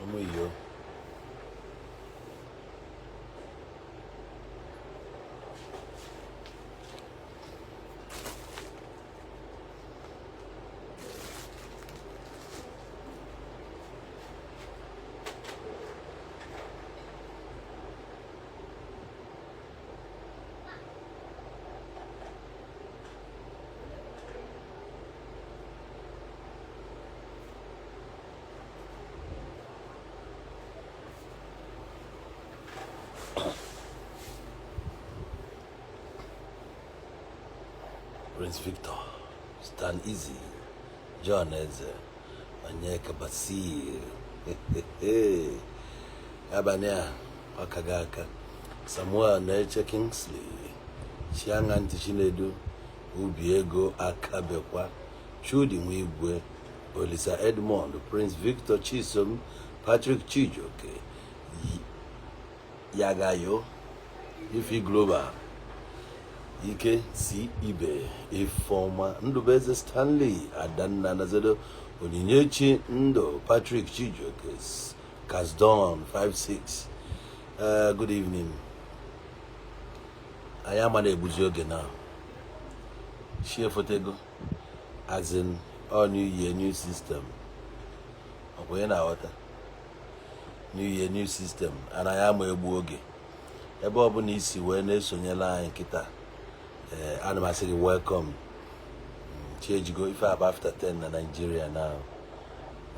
Ụmụ iyo. Prince Victor, Stan Easy, John Eze, Onyeka Basir. Abalị a ọ kaga aka. Samuel na-eche Kingsley, Chianga Ntị Chinedu, Ubi Ego Akabekwa, Chudi Nwigwe, Olisa Edmond, Prince Victor Chisom, Patrick Chijioke, Yagayo, Ifi Global, Ike C Ibe, Ifeọma, Ndụbụeze Stanley, Adanna Nazedo, Onyinyechi Ndụ, Patrick Chijioke, Kasdon 56. Good evening. Anyị ama na-egbuzi oge na shie fotego, as in all new year, new system. Ọkwa ị na-aghọta? New year, new system. Anaghị ama egbu oge. Ebe ọ bụla isi wee na-esonyela anyị kịta, ee, ana m asị gị welcome. Chi ejigo ife aba after 10 na Nigeria now.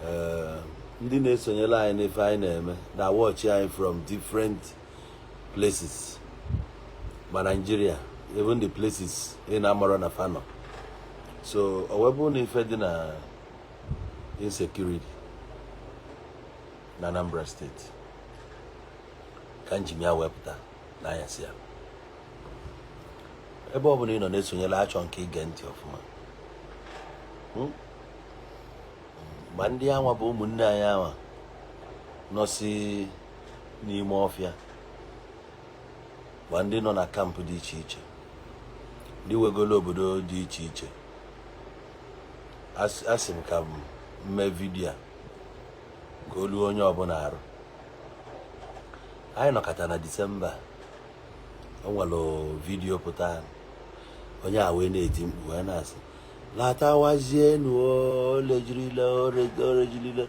Ee, ndị na-esonyela anyị n'ife anyị na-eme na watch anyị from different places, ma Nigeria, even the places ị na-amarọ na fanọ. So o wee bụrụ na ife dị na insecurity na Anambra Steeti ka njem ya wepụta n'anyasị ya. Ebe ọ bụla ị nọ na-esonyela, achọ nke ige ntị ọfụma. Ma ndị anwa bụ ụmụnne anyị anwa nọsi n'ime ọfịa, ma ndị nọ na camp dị iche iche, ndị wegolo obodo dị iche iche. Asị m ka m mee video a ka o luo onye ọbụla arụ. Anyị nọkọta na Disemba, o nwere video pụta, onye a wee na-eti mkpu wee na-asị, "Latawazienu o, lejirile orejilile."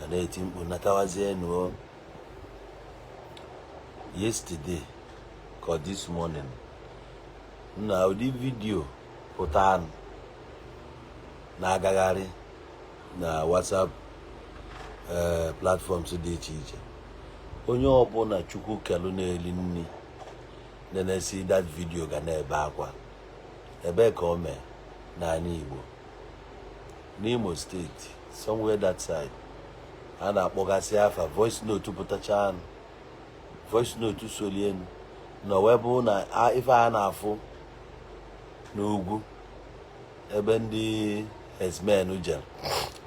A na-eti mkpu, "Natawazienu o." Yesterday ka this morning na ụdị video pụta na-agagharị na WhatsApp platforms dị iche iche. Onye ọbụla Chukwu kelu na-eli nri na-esi that video ga na-ebe akwa. Ebee ka o mee? N'ala Igbo, n'Imo Steeti, somewhere that side. A na-akpọgasị afa. Voice note pụtacha, voice note solienu na wee bụ na ife a na-afụ n'ugwu ebe ndị herdsmen jere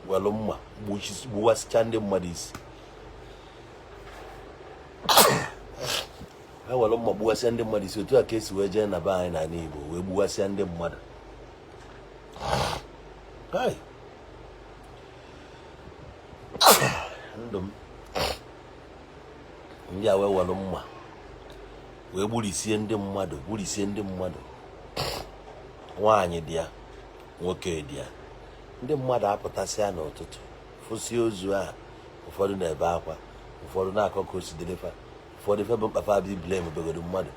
welụ mma gbuwasịcha ndị mmadụ isi. Ha were mma gbuwasịa ndị mmadụ isi. Otu a ka esi wee jee na be anyị n'ala Igbo wee gbuwasịa ndị mmadụ. Hai! Ndụ m! Ndị a wee were mma wee gburisie ndị mmadụ, gburisie ndị mmadụ. Nwaanyị dị ya, nwoke dị ya. Ndị mmadụ apụtasịa n'ụtụtụ fụsie ozu ahụ. Ụfọdụ na-ebe akwa, ụfọdụ na-akọ ka o si dịrị fa. Ụfọdụ ife bụ mkpafa bụ blame begodo mmadụ.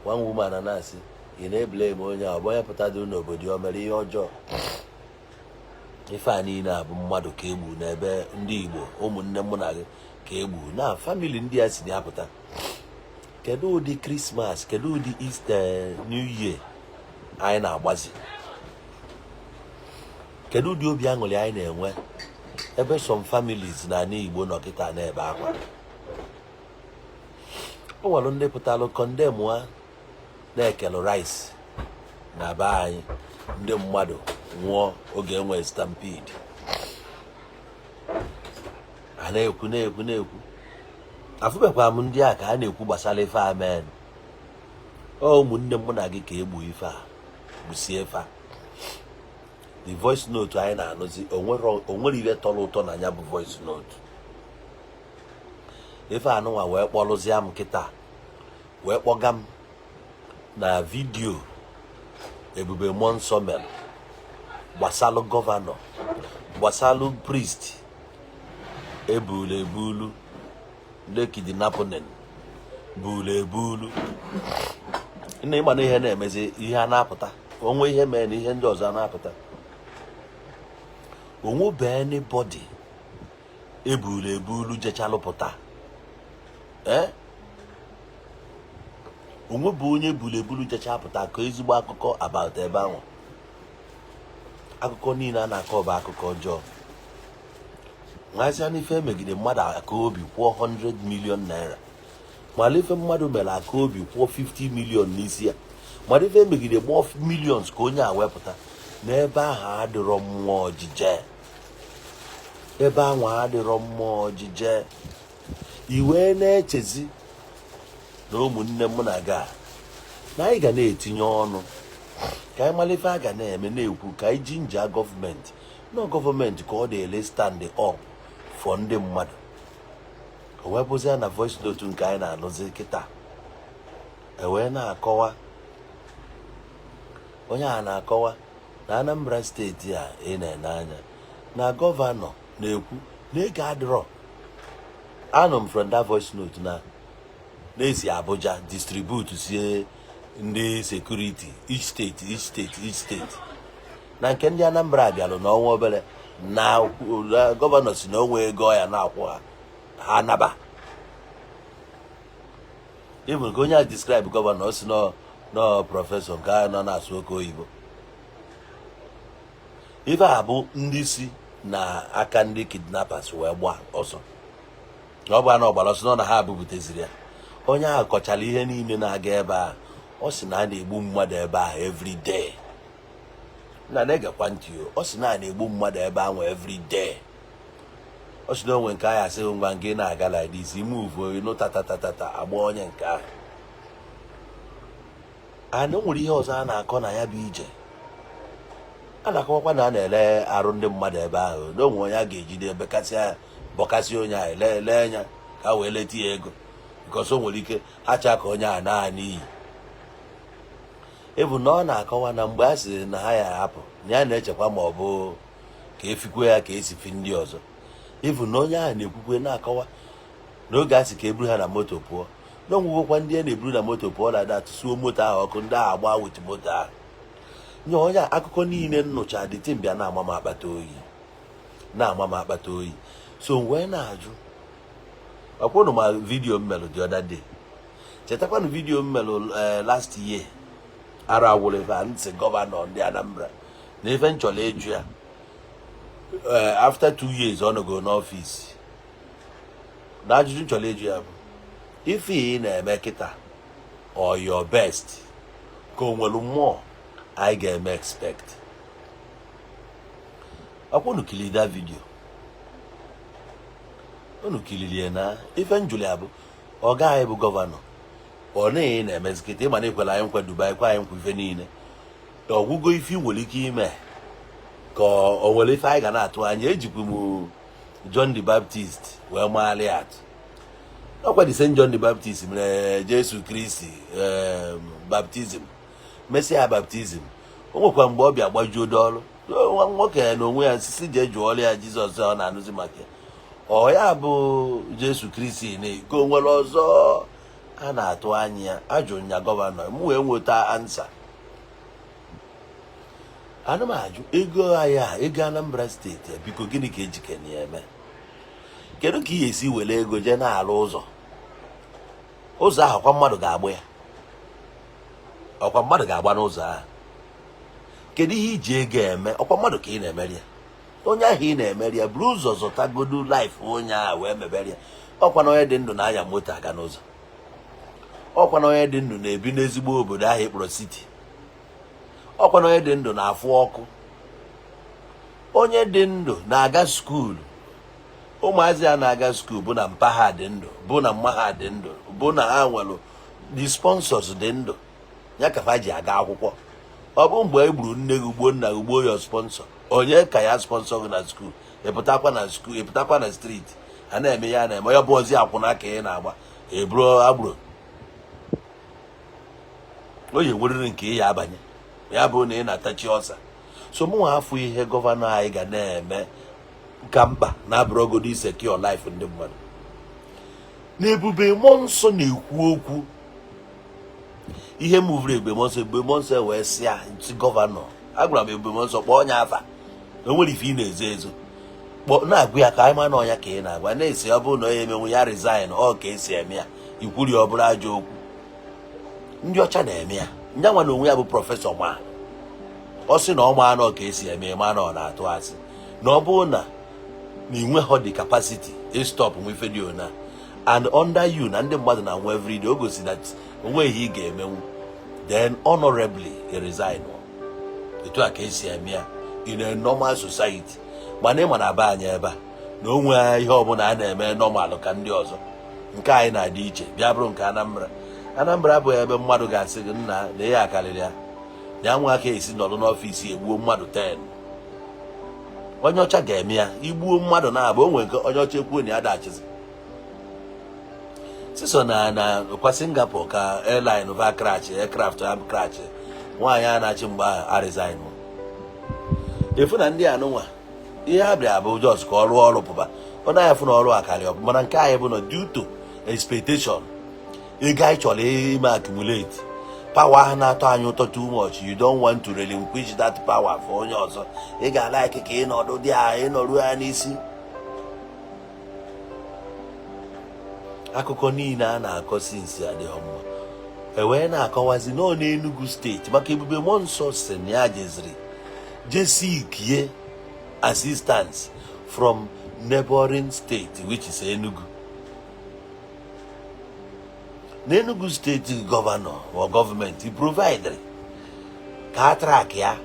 One woman a na-asị, "Ị na-eblame onye a? Ọ bụ onye pụtadịrị n'obodo ya, o mere ihe ọjọọ?" Ife a niile a bụ mmadụ ka egbu n'ebe ndị Igbo, ụmụnne mụ na gị ka egbu na family ndị a si na ya pụta. Kedu ụdị Christmas, kedu ụdị Easter, New Year anyị na-agbazi? Kedu ụdị obi aṅụrị anyị na-enwe ebe some families n'ala Igbo nọ kịta na-ebe akwa? O nwere ndị pụtalụ condemn ha na-ekelu rice na be anyị, ndị mmadụ nwụọ oge enwe stampede. A na-ekwu, na-ekwu, na-ekwu. Afụbekwa m ndị a ka a na-ekwu gbasara ife a. Men, ọ ụmụnne mụ na gị ka egbu ife a, gbusie ife a. The voice note anyị na-anụzi, onwere ife tọrọ ụtọ na ya bụ voice note. Ife anụnwa wee kpọlụzịa m kịta, wee kpọga m na video Ebube Mmụọ Nsọ mere gbasalụ governor, gbasalụ priest ebulu ebulu, ndị kidnapping bulu ebulu. Nna, ịma na ihe na-emezi, ihe a na-apụta onwe, ihe mere na ihe ndị ọzọ a na-apụta onwebe. Anybody ebulu ebulu jechalụpụta, ee, onwe bụ onye bulu ebulu jecha pụta ka ezigbo akụkọ about ebe ahụ. Akụkọ niile a na-akọ bụ akụkọ ọjọọ. Nwazịa n'ife emegide mmadụ, aka obi kwụọ 100 million naira. Mara ife mmadụ mere, aka obi kwụọ 50 million n'isi ya. Mara ife emegide, gbọọ millions ka onye a wepụta n'ebe ahụ. Adịrọ mmụọ ojije ebe ahụ, adịrọ mmụọ ojije. Iwee na-echezi na ụmụnne m na ga na anyị ga na-etinye ọnụ ka anyị mara ife a ga na-eme, na-ekwu ka anyị ji nja gọọmenti nọ, gọọmenti ka ọ dị-ele stand up for ndị mmadụ. O wee bụzie na voice note nke anyị na-anụzi kịta, e wee na-akọwa, onye a na-akọwa na Anambra Steeti a ị na-ene anya na governor na-ekwu na ego adịrọ. Anụ m from that voice note na na-esi Abuja distribute sie ndị security each state, each state, each state, na nke ndị Anambra bịalụ n'ọnwa obere na governor si na onwe ego ya na-akwụ ha, ha naba. Even ka onye a describe governor, ọ si nọ professor nke a nọ na-asụ oke oyibo. Ife a bụ ndị si na aka ndị kidnappers wee gbaa ọsọ, na ọ bụ na ọgbara ọsọ nọ na ha bupụtaziri ya. Onye ahụ kọchara ihe niile na-aga ebe a. Ọ sị na a na-egbu mmadụ ebe ahụ every day. Na na-egekwa ntị o. Ọ sị na a na-egbu mmadụ ebe ahụ every day. Ọ sị na onwe nke ahụ asịghị ngwa nke na-aga like this, move ịnụ tatatatata, agba onye nke ahụ. And o nwere ihe ọzọ a na-akọ na ya bụ ije. A na-akọwakwa na a na-ele arụ ndị mmadụ ebe ahụ, na onwe onye a ga-ejide ebe kasịa bọkasị onye ahụ, lee lee anya ka wee leta ya ego, because o nwere ike hacha ka onye a naa n'iyi. Ebu na ọ na-akọwa na mgbe a sịrị na ha ya ahapụ, na ya na-echekwa ma ọ bụ ka efikwe ya ka esi fi ndị ọzọ. Ibu na onye ahụ na-ekwukwe na-akọwa n'oge a sị ka eburu ha na moto pụọ, na onwegokwa ndị a na-eburu na moto pụọ na ada tụsuo moto ahụ ọkụ, ndị ahụ agba with moto ahụ. Nye onye a, akụkọ niile nnụcha dị timbịa na-ama m akpata oyi, na-ama m akpata oyi. So m wee na-ajụ ọkwụnụ ma video m melụ the other day. Chetakwanụ video m melụ last year, ara agwụrụ ife a ntị governor ndị Anambra na ife m chọrọ ịjụ ya after 2 years ọ nọgo n'ọfịs, na ajụjụ m chọrọ ịjụ ya bụ ife ị na-eme kịta or your best, ka o nwere mmụọ anyị ga-eme expect. Ọkwụnụ kili that video unu kililie na ife njụli ya bụ ọ gaghị bụ governor ọ naghị na-emezi kịta. Ịma na ekwela anyị nkwa Dubai, kwa anyị nkwa ife niile, ọgwụgo ife ị nwere ike ime ka o nwere ife anyị ga na-atụ anya. Ejikwa m John the Baptist wee maali atụ. Ọkwa the same John the Baptist mere Jesu Kristi baptism, mesịa baptism. O nwekwa mgbe ọ bịa gbajuo dọọlụ nwa nwoke ya na onwe ya sisi jee jụọrọ ya Jizọs ọ na-anụzi maka ya. Ọ ya bụ Jesu Kristi na ka o nwere ọzọ a na-atụ anya ya. Ajụ nya governor m wee nweta answer. Ana m ajụ ego anyị a, ego Anambra Steeti a, biko, gịnị ka ejikene ya eme? Kedu ka ị ga-esi were ego jee na-alụ ụzọ? Ụzọ ahụ ọkwa mmadụ ga-agba ya, ọkwa mmadụ ga-agba n'ụzọ ahụ. Kedu ihe iji ego eme? Ọkwa mmadụ ka ị na-emeri ya. Onye ahụ ị na-emeri ya, buru ụzọ zụtagodu life onye ahụ wee mebere ya. Ọkwa na onye dị ndụ na-anya moto aga n'ụzọ, ọkwa na onye dị ndụ na-ebi n'ezigbo obodo ahụ ịkpọrọ city, ọkwa na onye dị ndụ na-afụ ọkụ, onye dị ndụ na-aga school. Ụmụazị a na-aga school bụ na mpa ha dị ndụ, bụ na mma ha dị ndụ, bụ na ha nwere the sponsors dị ndụ ya ka fa ji aga akwụkwọ. Ọ bụ mgbe e gburu nne gị, gbuo nna gị, gbuo ya sponsor, onye ka ya sponsor gị na school? Ịpụtakwa na school, ịpụtakwa na street. A na-eme ya, na-eme ya bụ ozi akwụna ka ị na-agba eburu agboro o yi enwerịrị nke ị ya abanye ya bụ na ị na-atachi ọsa. So mụnwa afụ ihe gọvanọ anyị ga na-eme ka mkpa na abụrọgodo secure life ndị mmadụ. Na Ebube Mmụọ Nsọ na-ekwu okwu ihe muvuru Ebube Mmụọ Nsọ. Ebube Mmụọ Nsọ wee sị ya ntị gọvanọ, agwara m Ebube Mmụọ Nsọ, kpọọ onye afa na o nwere ife ị na-ezo ezo, kpọọ na-agwa ya ka anyị ma na ọnya ka ị na-agwa na-esi. Ọ bụrụ na onye emenwu ya resign, ọ ka esi eme ya ikwuri ọ bụrụ ajọ okwu. Ndị ọcha na-eme ya. Nyanwa na onwe ya bụ prọfesọ, ma ọ sị na ọ ma na ọ ka esi eme, ma na ọ na-atụ asị na ọ bụrụ na na ị nweghọ the capacity stop nwe ife dị ona and under you na ndị mmadụ na-anwụ everyday, o gosi that onweghị ihe ị ga-emenwu, then honorably resign. Etu a ka esi eme ya in a normal society. Mana ịma na be anyị ebe a na onwe ihe ọbụla a na-eme normal ka ndị ọzọ, nke anyị na-adị iche. Bịa bụrụ nke Anambra, Anambra abụghị ebe mmadụ ga-asị gị nna na ihe akarịrị ya na ya nwa aka esi nọrọ n'ọfịs egbuo mmadụ 10. Onye ọcha ga-eme ya, igbuo mmadụ na-abụ o nwere nke onye ọcha ekwuo na ya dachizi siso na kwa Singapore ka airline va crash, aircraft ha crash, nwaanyị a na-achị mgbe ahụ a resign. Efu na ndị anụnwa ihe ha bịara bụ just ka ọ rụọ ọrụ pụba, ọ naghị afụ na ọrụ a karịa ọbụ. Mana nke anyị bụ na due to expectation ego anyị chọrọ ime accumulate, power ahụ na-atọ anyị ụtọ too much. You don't want to relinquish that power for onye ọzọ. Ị ga-alike ka ị nọdụ dị a, ịnọruo ya n'isi. Akụkọ niile a na-akọ since adịghị mma. E wee na-akọwazi nọọ n'Enugu steeti maka Ebube Mmụọ Nsọ si na ya jeziri jesikie assistance from neighboring state, which is Enugu. N'Enugu steeti, gọvanọ or gọọmenti provided ka a track ya,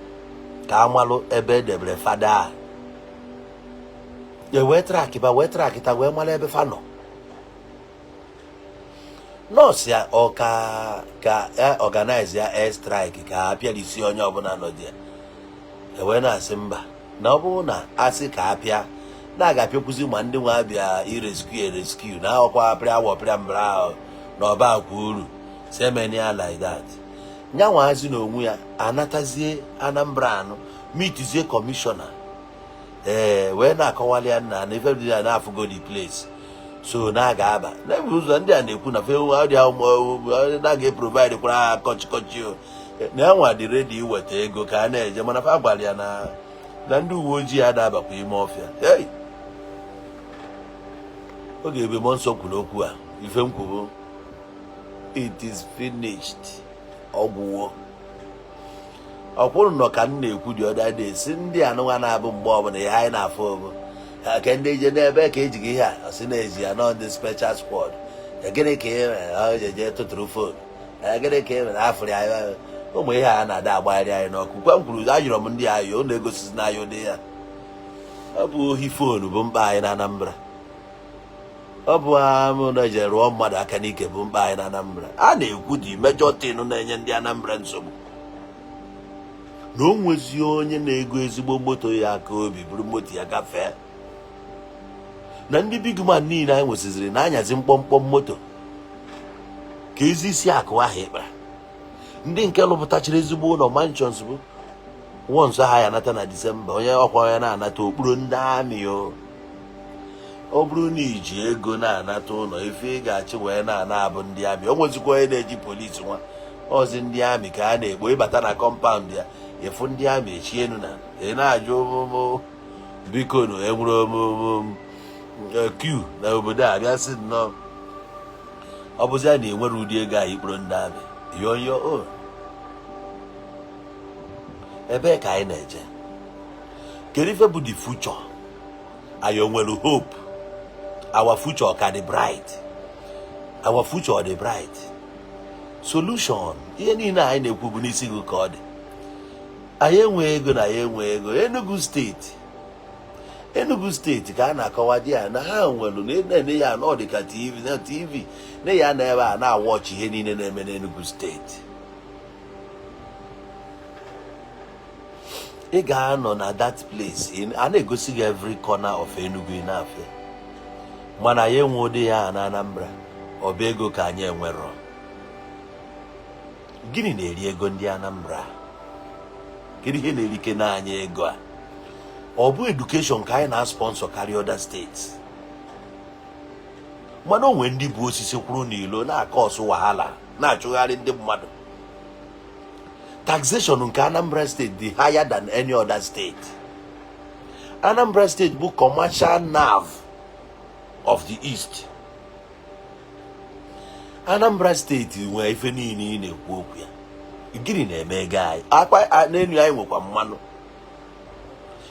ka a malụ ebe edebere fada a. E wee track ba, wee track ta, wee mara ebe fa nọ. Nọọsụ ya ọ ka ka organize ya air strike ka a pịarisi onye ọbụla nọ dị ya. E wee na-asị mba, na ọ bụrụ na asị ka a pịa na a ga-apịakwuzi ma ndị nwe abịa irescue erescue na ọkwa apịa awọpịa mbara ahụ na ọba akwa uru si emena ya like that. Nyanwazi na onwe ya anatazie Anambra anụ mitizie kọmishọna, ee, wee na-akọwali ya nna na ife dị ya na-afụgo the place, so na aga aba n'ebe ụzọ ndị a na-ekwu na fe ọdị na-aga provide kwara ha kọchịkọchị o na ya nwa dị ready iweta ego ka a na-eje. Mana fa gwara ya na ndị uwe ojii adabakwa ime ọfịa. Hey! Oge Ebube Mmụọ Nsọ kwuru okwu a, ife m kwuru, it is finished, ọgwụwo ọkwụrụ nọ ka m na-ekwu dị ọda day si ndị anụnwa na-abụ mgbe ọbụla ihe anyị na-afụ bụ ka ndị je n'ebe ka ejighị ihe a, ọ sị na-eji ya nọ ndị special squad. Gịnị ka e mere? Ọ jeje tụtụrụ phone. Gịnị ka e mere afụrụ ya? Ụmụ ihe a na-ada agbagharị anyị n'ọkụ. Gwa m kwuru, ayọrọ m ndị ayo na egosizi na ayo dị ya. Ọ bụ ohi phone bụ mkpa anyị na Anambra. Ọ bụ amụ na eje rụọ mmadụ aka n'ike bụ mkpa anyị na Anambra. A na-ekwu dị major thing na-enye ndị Anambra nsogbu na o nwezi onye na-ego ezigbo moto ya aka obi buru moto ya gafee na ndị big man niile anyị nwesịziri na-anyazi mkpọmkpọ moto ka ezi isi akụ ahụ ịkpara. Ndị nke lụpụtachara ezigbo ụlọ, mansions, bụ once ha ya anata na Disemba, onye ọkwa ya na-anata okpuru ndị amị o. Ọ bụrụ na iji ego na-anata ụlọ, ife ị ga-achị wee na-ana abụ ndị amị. O nwezikwa onye na-eji polisi nwa ọzi ndị amị ka a na-ekpo. Ịbata na compound ya, ịfụ ndị amị echi enu na ị na-ajụ ụmụ biko nụ enwere queue na obodo a bịa sị nnọọ. Ọ bụzi ya na enwere ụdị ego a ikporo ndị amị you on your own. Ebee ka anyị na-eje? Kedu ife bụ the future anyị? O nwere hope? Our future ka dị bright, our future dị bright. Solution ihe niile anyị na-ekwu bụ n'isi gị ka ọ dị. Anyị enwe ego na anyị enwe ego. Enugu steeti, Enugu steeti ka a na-akọwa di ya na ha nwere na-ene ya na ọ dị ka TV na TV na ya na ebe a na-awọchị ihe niile na-eme n'Enugu steeti. Ị ga-anọ na that place, a na-egosi gị every corner of Enugu. Ị na-afịa Mana ya enwe ụdị ya na Anambra, ọ bụ ego ka anyị enwerọ. Gịnị na-eri ego ndị Anambra? Kedu ihe na-erike n'anya ego a? Ọ bụ education ka anyị na-sponsor karịa other states. Mana onwe ndị bụ osisi kwuru n'ilo na-akọ ọsụ wahala, na-achụgharị ndị mmadụ. Taxation nke Anambra State dị higher than any other state. Anambra State bụ commercial nerve of the East. Anambra State nwee ife niile ị na-ekwu okwu ya. Gịnị na-eme ego anyị akwa n'elu? Anyị nwekwa mmanụ.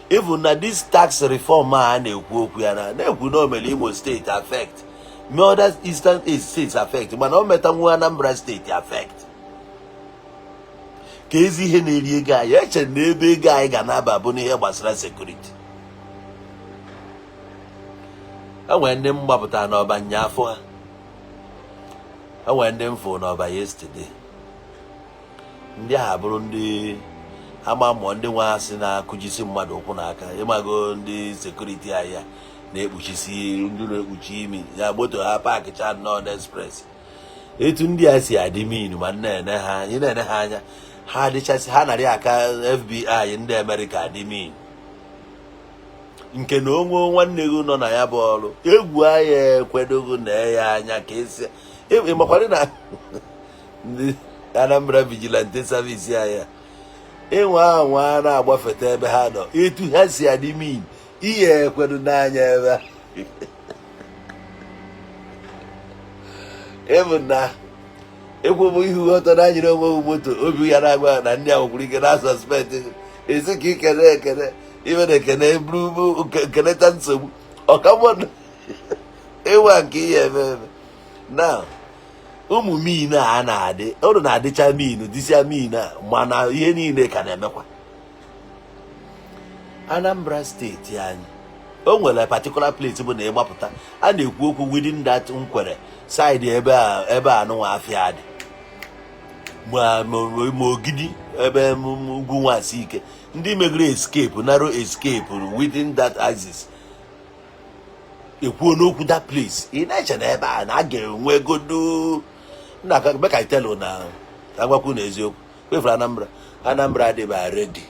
Even na this tax reform a na-ekwu okwu ya, na na-ekwu na o mere Imo State affect, mee other eastern states affect, mana o metanwu Anambra State affect. Ka ezi ihe na-eri ego anyị. Eche na ebe ego anyị ga na-aba bụ n'ihe gbasara security. Enwere ndị m gbapụtara n'ọba nyaafọ ha, enwere ndị m fụ n'ọba yesterday. Ndị ahụ bụrụ ndị ama mmụọ, ndị nwe asị na-akụjisi mmadụ ụkwụ n'aka. Ịmago ndị security ahịa na-ekpuchisi, ndị na-ekpuchi imi ya, moto ha park cha nnọọ n'express. Etu ndị a si adị mean, ma na-ene ha, anyị na-ene ha anya, ha adịchasị ha narị aka FBI ndị Amerịka adị mean, nke na onwe nwanne gị nọ na ya bụ ọrụ egwu anya ekwedogo na ya anya ka esi. Ịmakwara na ndị Anambra Vigilante Service anya ịnwa anwa na-agbafete ebe ha nọ, etu ha si adị mean, ihe ekwedo n'anya ebe a. Ịbụ na ịkwụbụ ihu ọtọ na anyịrị onwe moto obi ya na-agba na ndị ahụ kwuru ike na suspect esi ka ikene ekene ibe na ekene buru keneta nsogbu ọka mmadụ ịwa nke ihe eme eme na ụmụ mean a na-adị ụlọ na-adịcha mean, dịsịa mean a. Mana ihe niile ka na-emekwa Anambra State anyị. O nwere particular place bụ na ịgbapụta a na-ekwu okwu within that Nkwere side, ebe a, ebe a nụnwa afịa dị, ma Ogidi, ebe ugwu nwasị ike, ndị megoro escape, narrow escape within that axis, ekwuo n'okwu that place. Ị na-eche na ebe a na a ga-enwe godo nna ka itelu na agwakwu na eziokwu kwefuru. Anambra, Anambra adịba ready.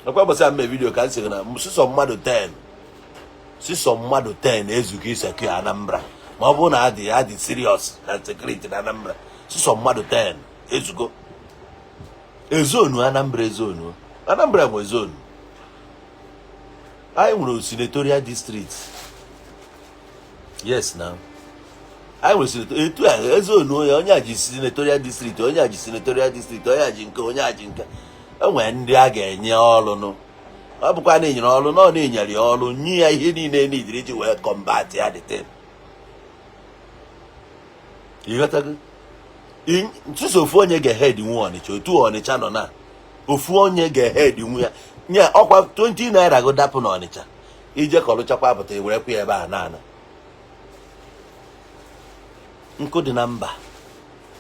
Ọkwa gbasara mme video ka m sịrị na sịsọ mmadụ 10, sịsọ mmadụ 10 ezugo isecure Anambra. Ma ọ bụrụ na adị serious na security na Anambra, sịsọ mmadụ 10 ezugo ezonu Anambra. Ezonu Anambra nwe zone. Anyị nwere senatorial district. Yes, na anyị nwere senator etu a ezonu ya. Onye a ji senatorial district, onye a ji senatorial district, onye a ji nke, onye a ji nke. Enwere ndị a ga-enye ọrụ nụ. Ọ bụkwa na enyere ọrụ na ọ na-enyere ya ọrụ, nye ya ihe niile n'idiri iji wee combat ya. The thing, ịghọtago? Ntụso ofu onye ga-ehead nwu Ọnịcha. Otu Ọnịcha nọ na ofu onye ga-ehead nwu ya nye ọkwa 20 naira go dapụ na Ọnịcha ije kọlụchakwa apụta ewerekwa ya ebe a naana. Nkụ dị na mba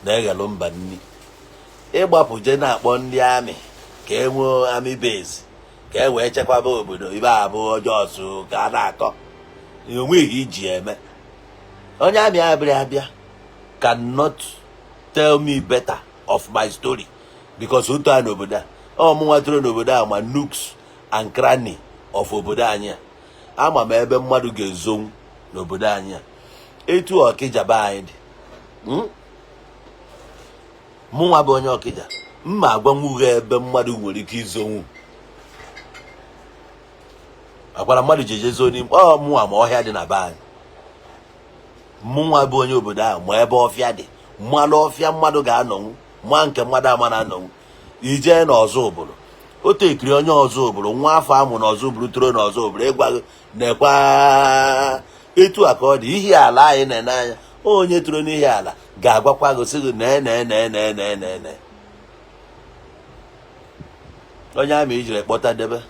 na-eghelụ mba nni. Ịgbapụ je na-akpọ ndị army ka e nwee army base ka e wee chekwaba obodo, ibe abụ ọjọọ ka a na-akọ, onweghị iji eme. Onye army abịa abịa cannot tell me better of my story, because otu a n'obodo a, ọmụnwa toro n'obodo a, ma nooks and cranny of obodo anyị a, ama m ebe mmadụ ga-ezonwu n'obodo anyị a. Etu Ọkịja be anyị dị, Mụnwa bụ onye Ọkịja, mma agwanwughị ebe mmadụ nwere ike izonwu. Akwara mmadụ ji eje zoo n'ime ọ. Mụnwa ma ọhịa dị na be anyị. Mụnwa bụ onye obodo ahụ ma ebe ọfịa dị, mmalụ ọfịa mmadụ ga-anọnwu, ma nke mmadụ ama na-anọnwu. Ijee n'ọzọ obodo, otu ekiri onye ọzọ obodo, nwa afọ amụ n'ọzọ obodo, toro n'ọzọ obodo, ịgwa gị nekwa etu a ka ọ dị. Ihe ala anyị na-ene anya, onye toro n'ihe ala ga-agwakwa gị, sị gị nee nee nee nee nee nee nee. Onye army ijiri kpọta debe,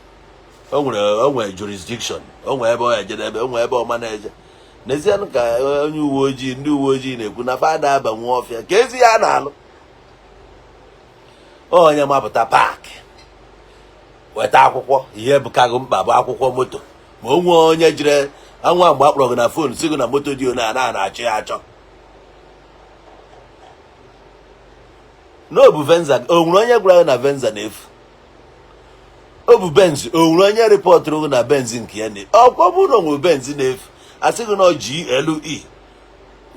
o nwere jurisdiction, o nwere ebe ọ ejedebe, o nwere ebe ọma na-eje. N'ezie ka onye uwe ojii, ndị uwe ojii na-ekwu na fada abanwe ọfịa ka ezi ya na-alụ. Onye mapụta park, weta akwụkwọ, ihe bụkago mkpa bụ akwụkwọ moto. Ma o nwee onye jiri anwa mgbe a kpọrọ gị na phone si gị na moto dị one a na-achọ ya achọ na o bu Venza, o nwere onye gwara gị na Venza na-efu? O bu Benz, o nwere onye rịpọtụrụ gị na Benz nke ya na ọkwa bụrụ na o nwere Benz na-efu, asị gị na GLE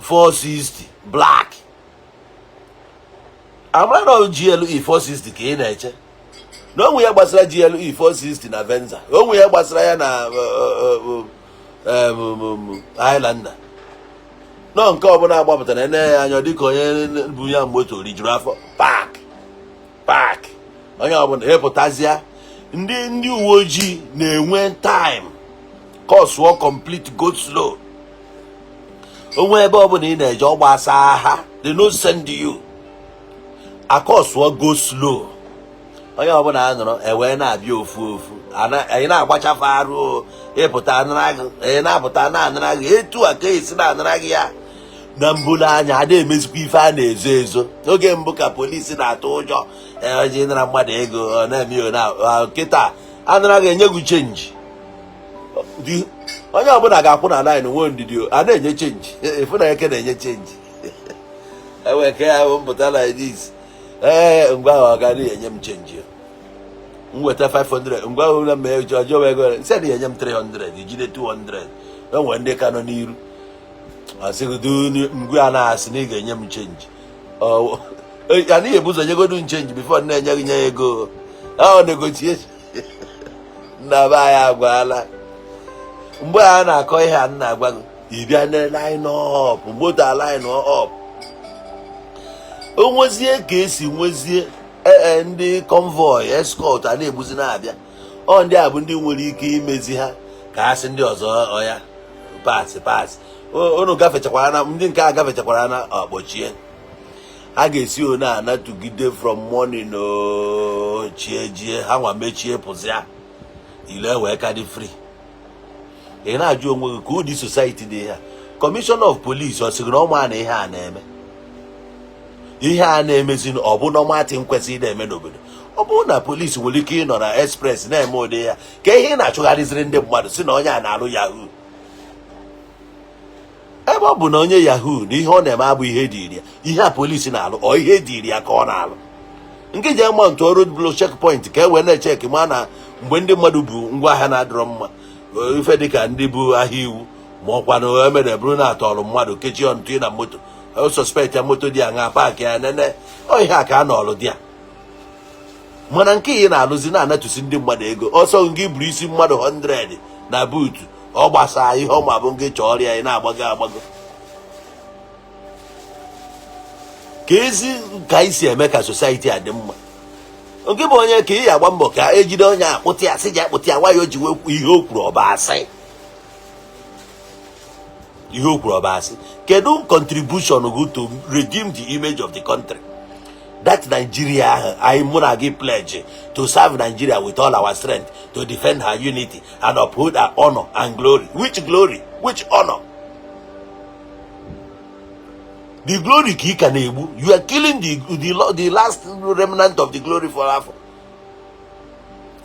460 black, amara na GLE 460 ka ị na-eche na onwe ya gbasara GLE 460 na Venza, onwe ya gbasara ya na Highlander nọ nke ọbụla agbapụtara ene ya anya dịka onye bu ya moto rijuru afọ park park onye ọbụla ịpụtazịa. Ndị uwe ojii na-enwe time cause complete go slow. Onwe ebe ọbụla ị na-eje ọ gbasa ha, they no send you akọsụọ go slow. Onye ọbụla a nọrọ ewee na-abịa ofu ofu, anyị na-agbachafe arụ, ịpụta anara gị, ị na-apụta na-anara gị, etu a ka esi na-anara gị ya na mbụlụ anya. A na-emezikwa ife a na-ezo ezo. Oge mbụ ka polisi na-atụ ụjọ eji nara mmadụ ego, ọ na-eme na kịta anara gị enye gị change. Onye ọbụla ga-akwụ na line nwee ndidi, a na-enye change, ịfụ na eke na-enye change enwe ke ya bụ mpụta like this. Ee, ngwa ahụ ọ ga enye m change, m weta 500, ngwa ahụ na mee ọjọọ ego nsị na enye m 300, ijide 200. Enwe ndị ka nọ n'iru asịgodo ngwa a na-asị na ị ga-enye m change, anaghị ebu ụzọ nyegodu m change before na-enye gị nye ya ego ọ negotiation. Nna be anyị agwala mgbe a na-akọ ihe a na-agwa gị, ị bịa na line up, moto a line up, o nwezie ka esi nwezie ee ndị convoy escort a na-egbuzi na-abịa. Ọ ndị a bụ ndị nwere ike imezi ha ka ha sị ndị ọzọ ọya pass pass, unu gafechakwara na ndị nke a gafechakwara na ọkpọchie. Ha ga-esi one anatụgide from morning chie jie, ha nwa mechie pụzịa ile wee ka dị free. Ị na-ajụ onwe gị ka ụdị society dị ha. Commissioner of police ọ sịrị na ọma na ihe a na-eme, ihe a na-emezi, ọ bụ normal thing kwesịrị na-eme n'obodo? Ọ bụrụ na polisi nwere ike ịnọ na express na-eme ụdị ya, ka ihe ị na-achụgharịziri ndị mmadụ si na onye a na-alụ yahoo, ebe ọ bụ na onye yahoo na ihe ọ na-eme abụ ihe dịrị ya, ihe a polisi na-alụ ọ ihe dịrị ya ka ọ na-alụ. Nke ji ama ntụ road block checkpoint ka e wee na-echeki ma na mgbe ndị mmadụ bụ ngwaahịa na-adịrọ mma, ife dịka ndị bụ ahịa iwu ma ọkwa na emere bụrụ na atọrọ mmadụ kechie ọnụ na moto, o suspect ya, moto dị aṅa park ya nene, ọ ihe a ka a nọọlụ dị ya. Mana nke ị na-alụzi na-anatụsi ndị mmadụ ego ọsọ gị buru isi mmadụ 100 na boot, ọ gbasaa ihe ọ ma bụ gị chọọ ọrịa ị na-agbago agbago ka ezi ka anyị si eme ka society a dị mma. Nke bụ onye ka ị ya agba mbọ ka ejide onye akpụtị ya, sị ji akpụtị ya nwayọ ji wee ihe o kwuru ọba asị, ihe o kwuru ọba asị. Kedu contribution gị to redeem the image of the country, that Nigeria ahụ anyị mụ na gị pledge to serve Nigeria with all our strength, to defend her unity and uphold her honor and glory? Which glory? Which honor? The glory ka ị ka na-egbu. You are killing the last remnant of the glory for afọ.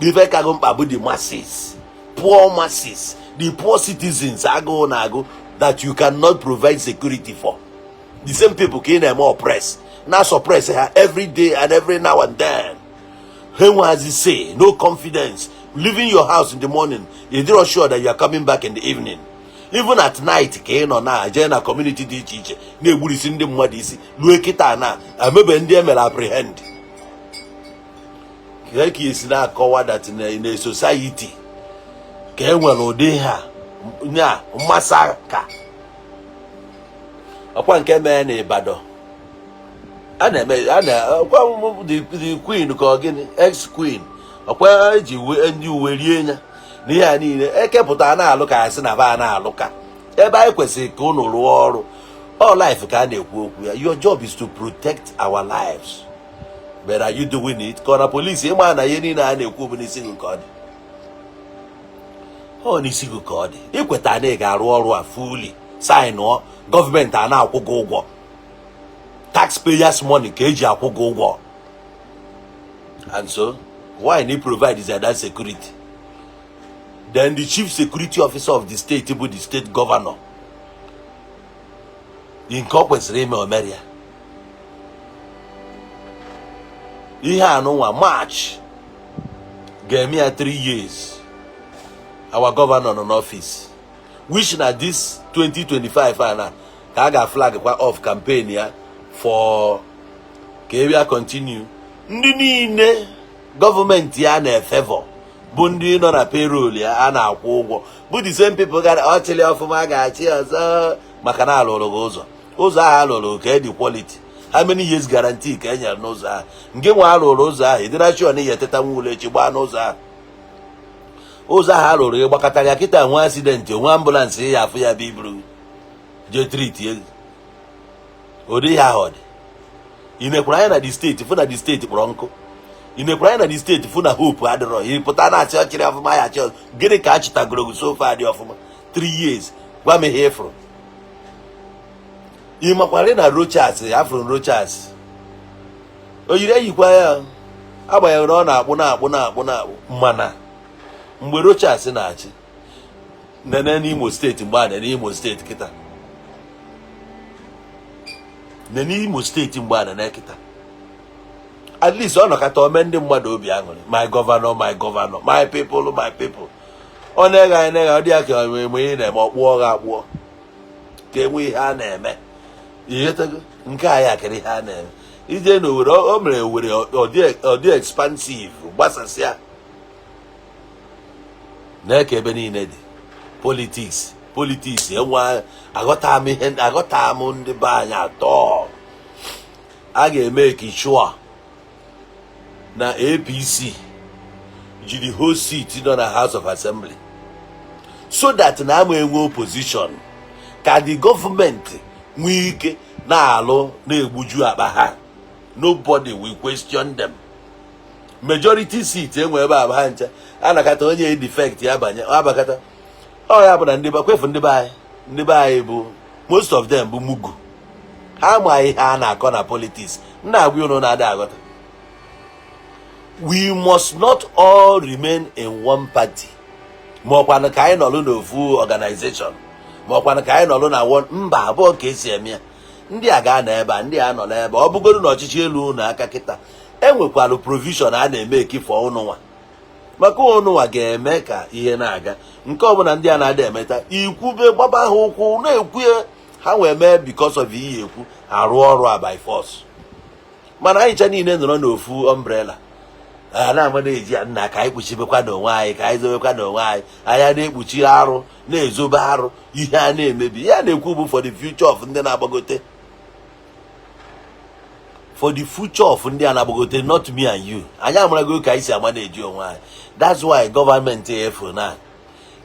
Ife ka gụ mkpa bụ the masses, poor masses, the poor citizens agụụ na agụ that you cannot provide security for. The same people ka ị na-eme oppress na suppress ha every day and every now and then. Ha enweghịzi say, no confidence. Leaving your house in the morning, you dịrọ sure that you are coming back in the evening. Even at night ka ị nọ na jee na community dị iche iche na-egburisi ndị mmadụ isi. Lue kịta na amebe ndị emere apprehend, ka ka esi na-akọwa that na society ka e nwere ụdị ha nya mmasaka ọkwa nke mee na Ibadan a na-eme a na ọkwa the queen ka ọ gịnị, ex queen, ọkwa eji ndị uwe rie ya na ihe a niile ekepụta na-alụ ka asị na ba na-alụ ka ebe anyị kwesịrị ka unu rụọ ọrụ. All life ka a na-ekwu okwu ya. Your job is to protect our lives, but are you doing it? Ka ọ na polisi ịma na ihe niile a na-ekwu bụ n'isi gị ka ọ dị, ọ n'isi gị ka ọ dị. Ikweta na ị ga-arụ ọrụ a fully signụọ, gọọmenti a na-akwụ gị ụgwọ, taxpayers' money ka eji akwụ gị ụgwọ, and so why na provide is that security? Then the chief security officer of the state bụ the state governor, nke ọ kwesịrị ime, o mere ya. Ihe anụnwa March ga-eme ya 3 years our governor nọ n'office, which na this 2025 a na ka a ga-flag kwa off campaign ya for ka e bịa continue. Ndị niile gọọmenti ya na-efavour bụ ndị nọ na payroll ya a na-akwụ ụgwọ, bụ the same people gara ọchịlị ọfụma ga-achị ọzọ, maka na alụrụ gị ụzọ. Ụzọ ahụ alụrụ ka dị quality, how many years guarantee ka e nyere n'ụzọ ahụ? Nke nwe alụrụ ụzọ ahụ, ịdịna sure na ihe eteta nwa ụlọ echi gbaa n'ụzọ ahụ? Ụzọ ahụ alụrụ gị gbakọtara ya kịta, nwe accident, onwe ambulance ya afụ ya bụ iburu jee treat ego ụdị ihe ahụ ọ dị. Ị nekwara anya na the state, fụ na the state kpọrọ nkụ. Ị nekwara anya na the state, fụ na hope adịrọ. Ị pụta na-achị ọchịrị ọfụma ya achị ọzọ. Gịnị ka a chịtagoro gị so far dị ọfụma? 3 years, gwa m ihe ịfụrụ. Ị makwara na Rochas, afụrụ Rochas, o yiri eyikwa ya, agbanyeghị na ọ na-akpụ na-akpụ na-akpụ na-akpụ. Mana mgbe Rochas na-achị, nene n'Imo Steeti mgbe a, nene Imo Steeti kịta, nene Imo Steeti mgbe a, nene kịta. At least ọ nọkọta ome ndị mmadụ obi aṅụrị: "My governor, my governor, my people, my people." Ọ na-eghe anya na-eghe, ọ dị ya ka enwe ihe na-eme, ọ kpụọ gị akpụọ ka enwe ihe a na-eme. Ihetego nke a ya kere ihe a na-eme ije na Owere. O mere Owere ọ dị expansive, gbasasịa na-eke ebe niile dị. Politics, politics enwe. Aghọta m ihe, aghọta m ndị be anyị atọ. A ga-eme kichua na APC jiri whole seat nọ na House of Assembly so that na ama enwe opposition, ka the gọọmenti nwee ike na-alụ na-egbuju akpa ha. Nobody will question them. Majority seat enwe ebe a bụ ha ncha anakọta onye defect ya banye abakata. Ọ ya bụ na ndị kwefu ndị be anyị, ndị be anyị bụ, most of them bụ mugu. Ha ma ihe a na-akọ na politics. M na-agwa unu na-ada aghọta, we must not all remain in one party, ma ọkwanụ ka anyị nọlụ n'ofu organization, ma ọkwanụ ka anyị nọlụ na one. Mba abụọ ka esi eme ya. Ndị a ga-anọ ebe a, ndị a nọ n'ebe ọ bụgodu na ọchịchị elu unu aka kịta, enwekwalụ provision a na-eme ekifọ ụnụnwa, maka ụnụnwa ga-eme ka ihe na-aga nke ọbụla ndị a na-ada emeta. Ikwube gbaba ha ụkwụ na-ekwu ya, ha wee mee because of ihe ekwu arụ ọrụ a by force. Mana anyị ncha niile nọrọ n'ofu umbrella a na-ama na-eji ya nna ka anyị kpuchibekwa n'onwe anyị, ka anyị zobekwa n'onwe anyị. Anya na-ekpuchi arụ, na-ezobe arụ, ihe a na-emebi ya na-ekwu bụ for the future of ndị na-agbagote, for the future of ndị a na-agbagote, not me and you. Anyị amarago ka anyị si ama na-eji onwe anyị. That's why gọọmenti efu na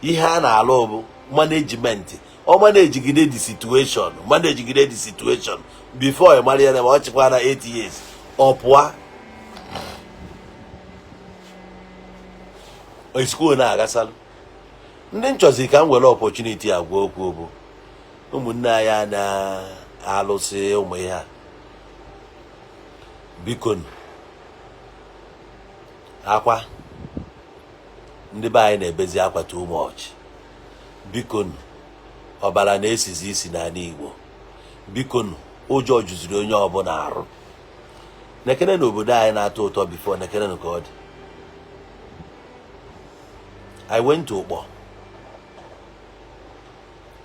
ihe a na-alụ bụ management. Ọ managegide the situation, managegide the situation before ị mara ya na ma ọ chịkwa na 8 years ọ pụọ, school na-agasalụ. Ndị nchọzi ka m were opportunity agwa okwu bụ ụmụnne anyị a na-alụsị ụmụ ihe a. Biko, akwa ndị be anyị na-ebezi akwa too much. Biko, ọbara na-esizi isi n'ala Igbo. Biko, ụjọ juziri onye ọbụla arụ. Nekene na obodo anyị na-atọ ụtọ before, nekene ka ọ dị. I went to Ụkpọ,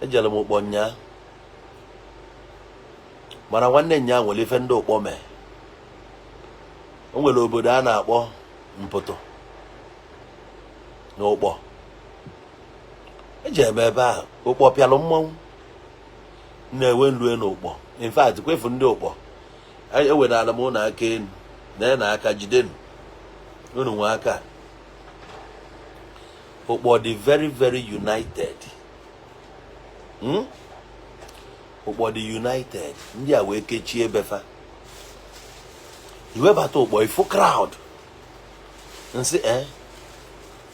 ejere m Ụkpọ nyaa, mana nwanne nya nwere ife ndị Ụkpọ mee. O nwere obodo a na-akpọ Mpụtụ na Ụkpọ. Eji eme ebe ahụ, Ụkpọ pịalụ mmọnwụ na-enwe nrue n'Ụkpọ. In fact, kwefu ndị Ụkpọ ewenara m ụnụ aka elu na na aka jidenu unu nwe aka. Ụkpọ dị very very united. Ụkpọ dị united. Ndị a wee kechie ebefa iwebata Ụkpọ ifu crowd nsị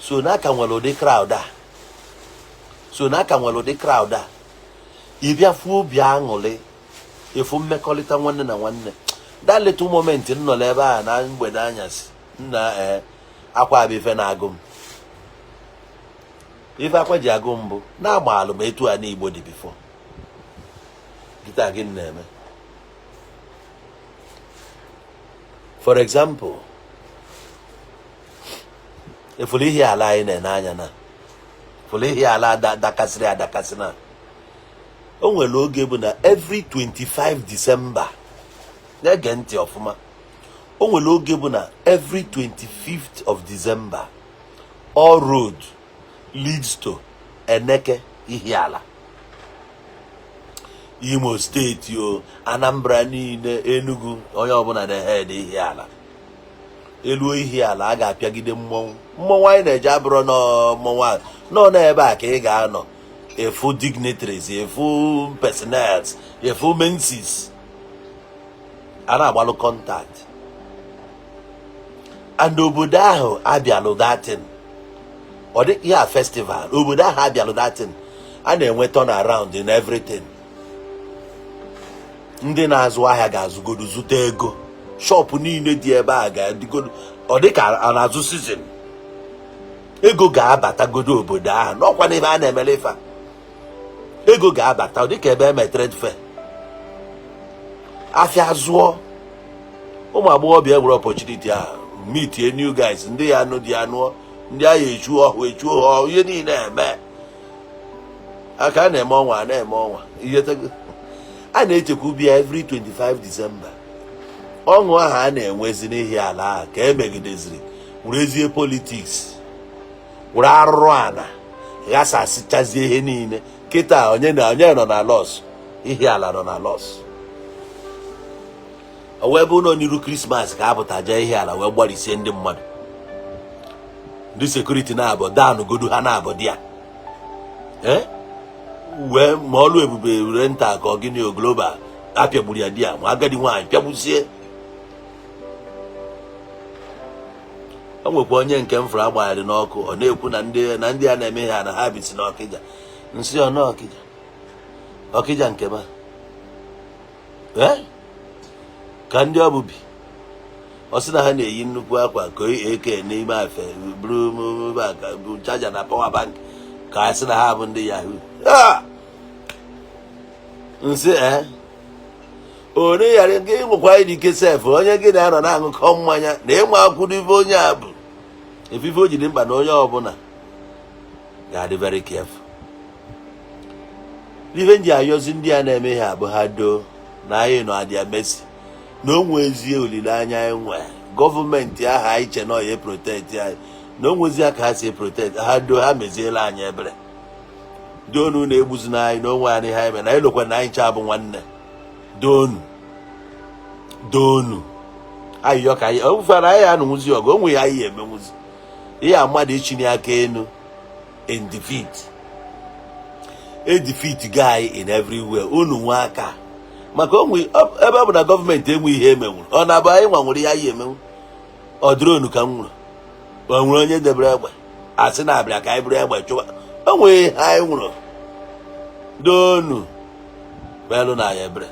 so n'aka nwere ụdị crowd a, so n'aka nwere ụdị crowd a. Ịbịa fuo obi aṅụrị, efu mmekọrịta nwanne na nwanne. That little moment m nọ n'ebe a na mgbede anyasị nna akwa abịa ife na-agụ m. Ife akwa ji agụ mbụ na-agba alụ ma etu a n'Igbo dị before. Kịta gịnị na-eme? For example, efulu Ihiala anyị na-ene anya na fụlụ Ihiala dakasịrị adakasị na o nwere oge bụ na every 25 December, na-ege ntị ọfụma, o nwere oge bụ na every 25th of December, all road leads to Eneke Ihiala, Imo Steeti o, Anambra niile, Enugu, onye ọbụla na-ehead Ihiala. Eluo Ihiala, a ga-apịagide mmọnwụ. Mmọnwụ anyị na-eje abụrụ mmọnwụ a nọ n'ebe a ka ị ga-anọ efu dignitaries, efu personnels, efu menses a na-agbalụ contact. And obodo ahụ abịalụ datin, ọ dị ya festival, obodo ahụ abịalụ datin, a na-enwe turn around in everything. Ndị na-azụ ahịa ga-azụgodo zụta ego, shop niile dị ebe a ga-adịgodo, ọ dị ka a na-azụ season, ego ga-abatagodo obodo ahụ. N'ọkwa n'ebe a na-emere ife a, ego ga-abata, ọ dị ka ebe eme trade fair, afịa zụọ, ụmụ agbọghọbịa nwere opportunity a meet new guys, ndị ya anụ dị anụọ, ndị agha echu ọhụ echu ọhụ, ihe niile eme aka a na-eme ọnwa, a na-eme ọnwa ihe a na-echekwa ubi ya every 25 December. Ọṅụ ahụ a na-enwezi n'Ihiala ahụ ka emegideziri werezie politics, were arụrụ ana ghasasịchazie ihe niile. Kịta onye na onye nọ na loss, Ihiala nọ na loss. O wee bụ ụlọ n'iru Christmas ka a pụta jee Ihiala wee gbarisie ndị mmadụ, ndị security na-abụ danụgodu ha na-abụ di ya ee wee ma ọlụ ebube were nta ka ọ gịnị o global apịagburu ya di ya, ma agadi nwaanyị pịagbusie. O nwekwa onye nke m fụrụ agbagharị n'ọkụ, ọ na-ekwu na ndị a na-eme ha na ha bisi n'Ọkịja. Nsị ọ n'Ọkịja, Ọkịja nke ma ee ka ndị ọ bụ bi, ọ sị na ha na-eyi nnukwu akwa ka eke n'ime afe buru bụ charger na power bank, ka a sị na ha bụ ndị yahoo. Nsị ee, onye ghara gị nwekwa ike sef, onye gị na-anọ na-aṅụkọ mmanya na ịnwe akwụdo ife onye a bụ efife o jiri mkpa na onye ọbụla ga-adị very careful. Ife nji ayọzi ndị a na-eme ihe abụ ha doo na anyị nọ adịa mesi na o nwezie olileanya anyị nwee gọọmenti ahụ anyị che na ọya protect anyị, na o nwezi aka ha si protect ha. Doo, ha meziela anyị ebere. Doonu na-egbuzina anyị na onwe anyị, ha eme na anyị lokwa na anyị ncha bụ nwanne. Doonu, doonu, ayịyọ ka anyị ofere anyị anụnwụzi ọgụ onwe ya, anyị emenwuzi ihe a mmadụ ichinye aka enu in defeat, e defeat guy in everywhere. Unu nwe aka maka onwe ebe ọ bụ na gọọmenti enwe ihe emenwuru, ọ na-abụ anyị nwa nwere ihe anyị emenwu. Ọ drone ka m nwere, o nwere onye debere egbe asị na abịa ka anyị bụrụ egbe chụwa o nwere ihe anyị nwụrụ. Doonu belụ na ya ebere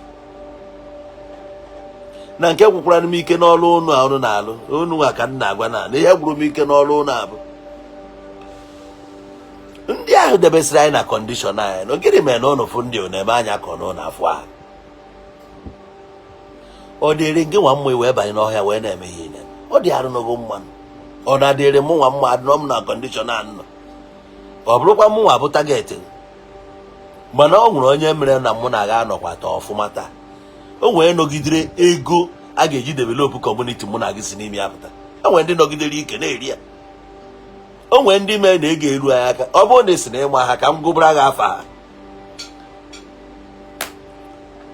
na nke gwụkwara m ike n'ọrụ unu a unu na-alụ unu nwa ka m na-agwa na ihe gwụrụ m ike n'ọrụ unu abụ ndị ahụ debesịrị anyị na condition anyị na gịnị mere na ụnụ fụ ndị na-eme anya ka ọ na afụ ahụ. Ọ dịrị gị nwa mma wee banye n'ọhịa wee na-eme ihe niile, ọ dị arụ n'ogo mmanụ, ọ na-adịrị mụ nwa mma adịrọ m na condition a nọ, ọ bụrụkwa mụ nwa bụ target. Mana ọ nwere onye mere na mụ na ga anọkwa taa ọfụma taa, o nwere nọgidere ego a ga-eji develop community mụ na gị si n'ime ya pụta. O nwere ndị nọgidere ike na-eri ya, o nwere ndị mere na ego eru anyị aka. Ọ bụrụ na esi na ịma ha ka m gụbara gị afa ha,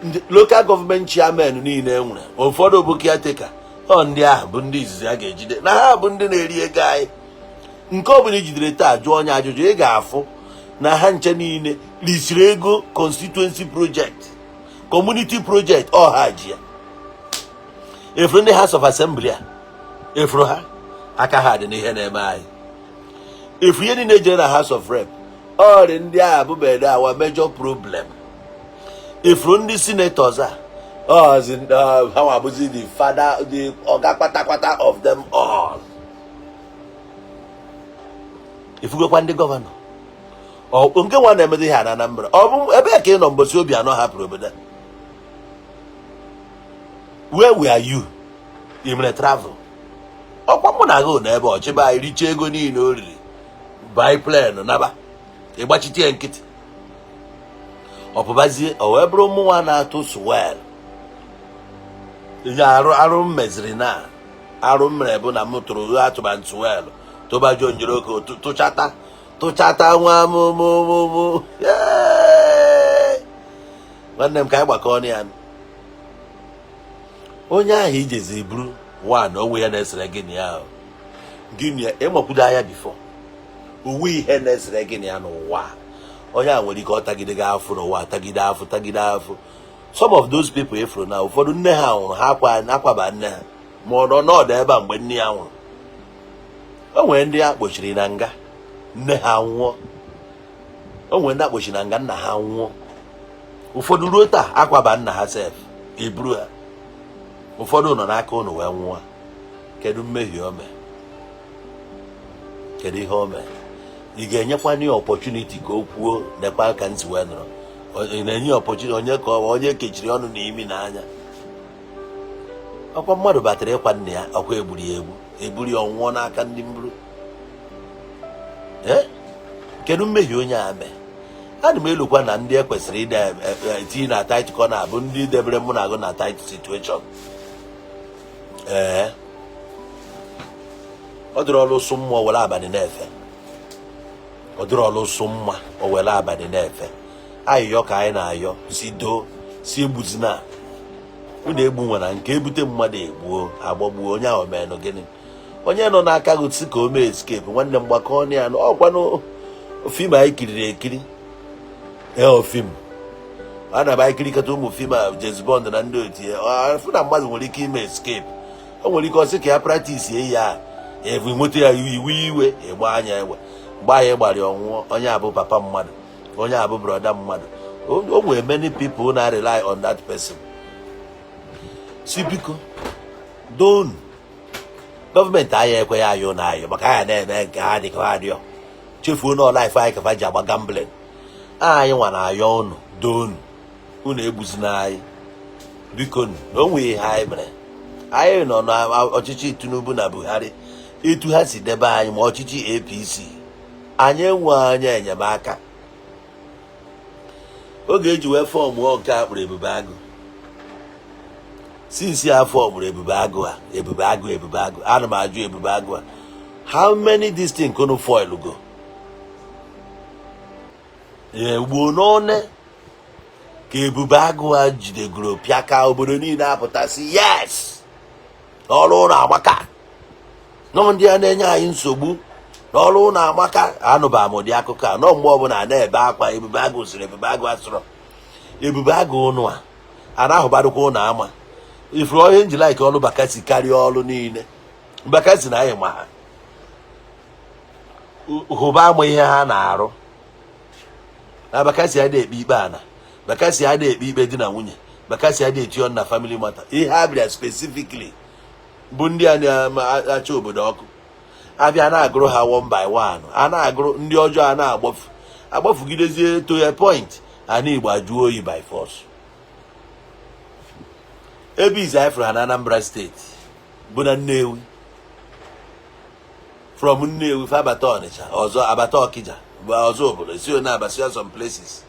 ndị local government chairman niile e nwere, ụfọdụ bụ caretaker. Ọ ndị ahụ bụ ndị izizi a ga-ejide na ha bụ ndị na-eri ego anyị. Nke ọ bụla ijidere taa jụọ onye ajụjụ, ị ga-afụ na ha nche niile risiri ego constituency project, community project, ọ ha ji ya. Efuru ndị House of Assembly a, efuru ha aka ha dị n'ihe na-eme anyị. Efu ihe niile jere na House of Rep, ọ dị ndị a bụbede our major problem. Efuru ndị senators a, ọzi ha nwa bụzi the father, the ọga kpatakpata of them all. Efugokwa ndị governor. Nke nwa na-emedo ihe a na Anambra, ọ bụ ebe ka ị nọ mbosi Obianọ hapụrụ obodo a? Where were you? Ị mere travel? Ọkwa mụ na gị na ebe ọchịba anyị richaa ego niile o riri, buy plane naba, ịgbachite ya nkịtị, ọ pụbazie. O wee bụrụ mụnwa na-atụ swel ihe arụ arụ m meziri na arụ m mere bụ na m tụrụ atụba swel, tụbajuo njiroko, tụchata tụchata nwa mụ mụ mụ mụ. Yee! Nwanne m, ka anyị gbakọ ọnụ ya. Onye ahụ ijezi buru one onwe ya na-esere gị na ya ahụ. Gịnị ya ịmakwudo anya before uwe ihe na-esere gị na ya n'ụwa a? Onye a nwere ike ọ tagide gị afụ n'ụwa, tagide afụ, tagide afụ. Some of those people efuru na ụfọdụ nne ha nwụrụ, ha akwa akwaba nne ha, ma ọ nọ n'ọdụ ebe a mgbe nne ya nwụrụ. O nwere ndị a kpochiri na nga, nne ha nwụọ. O nwere ndị a kpochiri na nga, nna ha nwụọ. Ụfọdụ ruo taa akwaba nna ha sef, eburu ha. Ụfọdụ nọ n'aka ụnụ wee nwụọ. Kedu mmehie o mee? Kedu ihe o mee? Ị ga-enyekwana ya opportunity ka o kwuo, nekwa ka ntị wee nọrọ? Ị na-enye ya opportunity? Onye ka ọ onye kechiri ọnụ na imi na anya? Ọkwa mmadụ batara ịkwa nne ya, ọkwa egburu ya egbu, eburu ya, ọnwụọ n'aka ndị mburu. Ee, kedu mmehie onye a mee? Ana m elukwa na ndị ekwesịrị ịda etinye na tight corner bụ ndị debere mụ na agụ na tight situation. Ee, ọ dịrị ọlụ ụsụ mmụọ were abalị na-efe, ọ dịrị ọlụ ụsụ mma o were abalị na-efe. Ayịyọ ka anyị na-ayọ, si doo, si egbuzina unu egbu nwere nke ebute mmadụ, egbuo, agbagbuo onye ahụ. Menụ gịnị? Onye nọ n'aka gị si ka o mee escape. Nwanne m, gbakọ ọnụ ya. Ọkwanụ film anyị kiriri ekiri. Ee, film a na-aba anyị kirikọta ụmụ film a, James Bond na ndị otu ya. Afụ na mmadụ nwere ike ime escape, o nwere ike ọsị ka ya practice ya, evu nweta ya, iwe iwe ịgba anya egbe mgbe anyị gbara ya, ọnwụọ. Onye abụ papa mmadụ, onye abụ brother mmadụ. O nwere many people na rely on that person. Si biko donu, gọọmenti anyị ekweghị ayọ na ayọ maka anyị na-eme nke ha dị ka ha rịọ, chefuo na life anyị kafa ji agba gambling. Anyị nwa na-ayọ unu, donu, unu egbuzina anyị, biko nu, na o nwere ihe anyị mere. Anyị nọ n'ọchịchị Tinubu na Buhari, etu ha si debe anyị, ma ọchịchị APC, anyị enwe anya enyemaka. Oge eji wee formụọ nke a kpụrụ Ebube Agụ, since a formụrụ Ebube Agụ a, Ebube Agụ, Ebube Agụ, ana m ajụ Ebube Agụ a, how many this thing kunu foil go egbuo n'one ka Ebube Agụ a jidegoro pịaka obodo niile apụtasị? Yes, n'ọrụ ụlọ amaka nọ, ndị a na-enye anyị nsogbu n'ọrụ ụlọ amaka. Anụba m ụdị akụkọ a nọ mgbe ọbụla a na-ebe akwa Ebube Agụ sịrị, Ebube Agụ asịrọ, Ebube Agụ ụnụ a a na-ahụbarụkwa ụnụ ama ifuru onye nji like ọrụ Bakassi karịa ọrụ niile. Bakassi na anyị ma ha hụba ama ihe ha na-arụ na Bakassi adịghị ekpe ikpe ana, Bakassi adịghị ekpe ikpe di na nwunye, Bakassi adịghị eti ọnụ na family matter. Ihe ha bịara specifically bụ ndị a na-achọ obodo ọkụ, abịa na-agụrụ ha one by one, a na-agụrụ ndị ọjọọ, a na-agbafu agbafugidezie to a point ana Igbo ajụọ oyi by force. Ebe izi anyị fụrụ ha na Anambra Steeti bụ na Nnewi. From Nnewi fa abata Ọnịcha, ọzọ abata Ọkịja bụ ọzọ obodo si one abasi some places.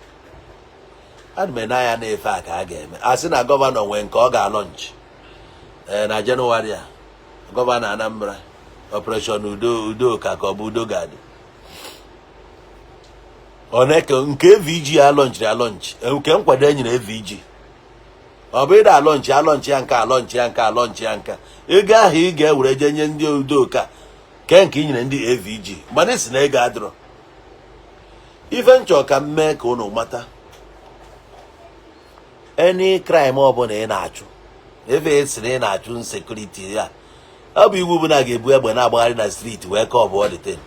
Ana m ene anya na-efe a ka a ga-eme, a sị na governor nwee nke ọ ga-alaunch ee na Jenụwarị a. Governor Anambra, Operation Udo, Udoka ka ọ bụ udo ga-adị. Ọ na-eke nke AVG alaunchiri alaunch, nke nkwado e nyere AVG, ọ bụ ịda alaunch, alaunch ya nke, alaunch ya nke, alaunch ya nke ego ahụ ị ga-ewere je nye ndị Udoka ke nke i nyere ndị AVG, mana isi na ego adịrọ. Ife nchọ ka m mee ka unu mata, any crime ọbụla ị na-achụ, ebe esi na ị na-achụ insecurity ya, ọ bụ iwu bụ na a ga-ebu egbe na-agbagharị na street wee ka ọ bụ ọdịten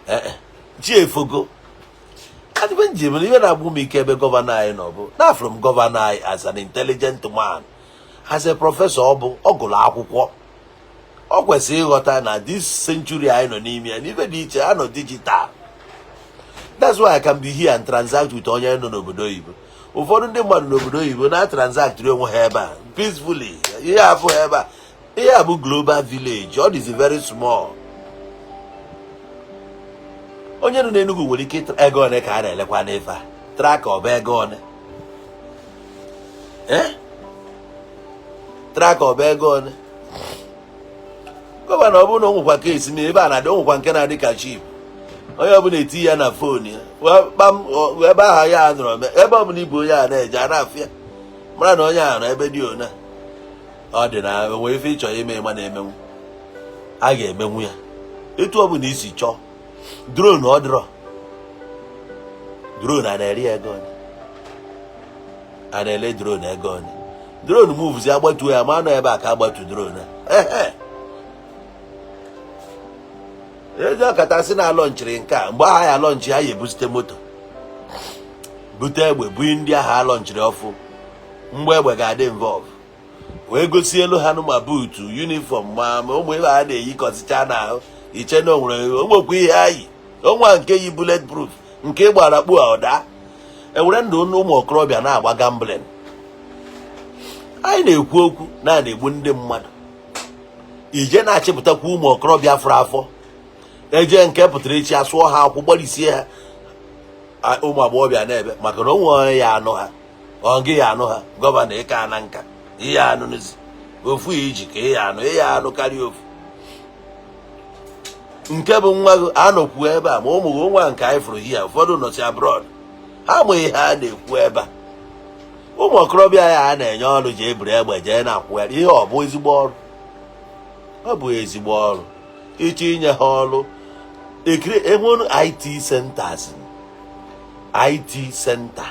ee chi efogo adịbe njem. Ihe na-agbụ m ike ebe governor anyị nọ bụ na afụrụ m governor anyị as an intelligent man, as a professor. Ọ bụ ọ gụrụ akwụkwọ, ọ kwesịrị ịghọta na this century anyị nọ n'ime ya, n'ife dị iche anọ digital. That's why I can be here and transact with onye nọ n'obodo oyibo. Ụfọdụ ndị mmadụ n'obodo oyibo na-transact onwe ha ebe a peacefully. Ihe afụ ha ebe a, ihe a bụ global village. Ọ dịzi very small. Onye nọ n'Enugu nwere ike ego one ka a na-elekwa n'ife a tracker, ọ bụ ego one? Eh, tracker, ọ bụ ego one? Governor, ọ bụrụ na o nwekwa case na ebe a na-adị, o nwekwa nke na-adị ka chip, onye ọbụla eti ya na phone ya kpam ebe ahụ ya nọrọ, ebe ọbụla ibu onye a na-eje, a na-afụ ya, mara na onye ahụ nọ ebe dị ona. Ọ dị na onwe ife ịchọ ime ịma na-emenwu, a ga-emenwu ya etu ọ bụla isi chọọ. Drone, ọ dịrọ drone a na-eri ego one? A na-ele drone ego one? Drone movezi, agbatuo ya, ma nọ ebe a ka agbatu drone a. Ehe, ezi ọkata sị na alọnchiri nke a, mgbe agha ya alọnchi ya, ya ebuzite moto, bute egbe, bu ndị agha alọnchiri ọfụ. Mgbe egbe ga-adị involve, wee gosi elu ha nụ, ma buutu, uniform, ma ụmụ ebe a na-eyikọsịcha n'ahụ, iche na onwere onwekwa ihe ayi onwa nke yi bullet proof, nke gbara kpuo ọda ewere ndụ ụmụ okorobịa na-agba gambling. Anyị na-ekwu okwu na na-egbu ndị mmadụ, ije na-achịpụtakwa ụmụ okorobịa fụrụ afọ eje nke pụtara echi, asụọ ha akwụ, gbarisie ha. Ụmụ agbọghọbịa na-ebe maka na onwe onye ya anụ ha, ọ gị ya anụ ha. Governor, ịka na nka ihe anụ n'ụzi ofu ya iji ka ihe anụ, ihe anụ karịa ofu nke bụ nwa gị anọkwu ebe a, ma ụmụ gị nwa nke anyị fụrụ hia, ụfọdụ nọsi abroad, ha ma ihe a na-ekwu ebe a. Ụmụ okorobịa ya a na-enye ọrụ, ji eburu egbe jee na-akwụgharị ihe, ọ bụ ezigbo ọrụ? Ọ bụ ezigbo ọrụ ịchọ inye ha ọrụ ekiri enwere IT centers, IT center,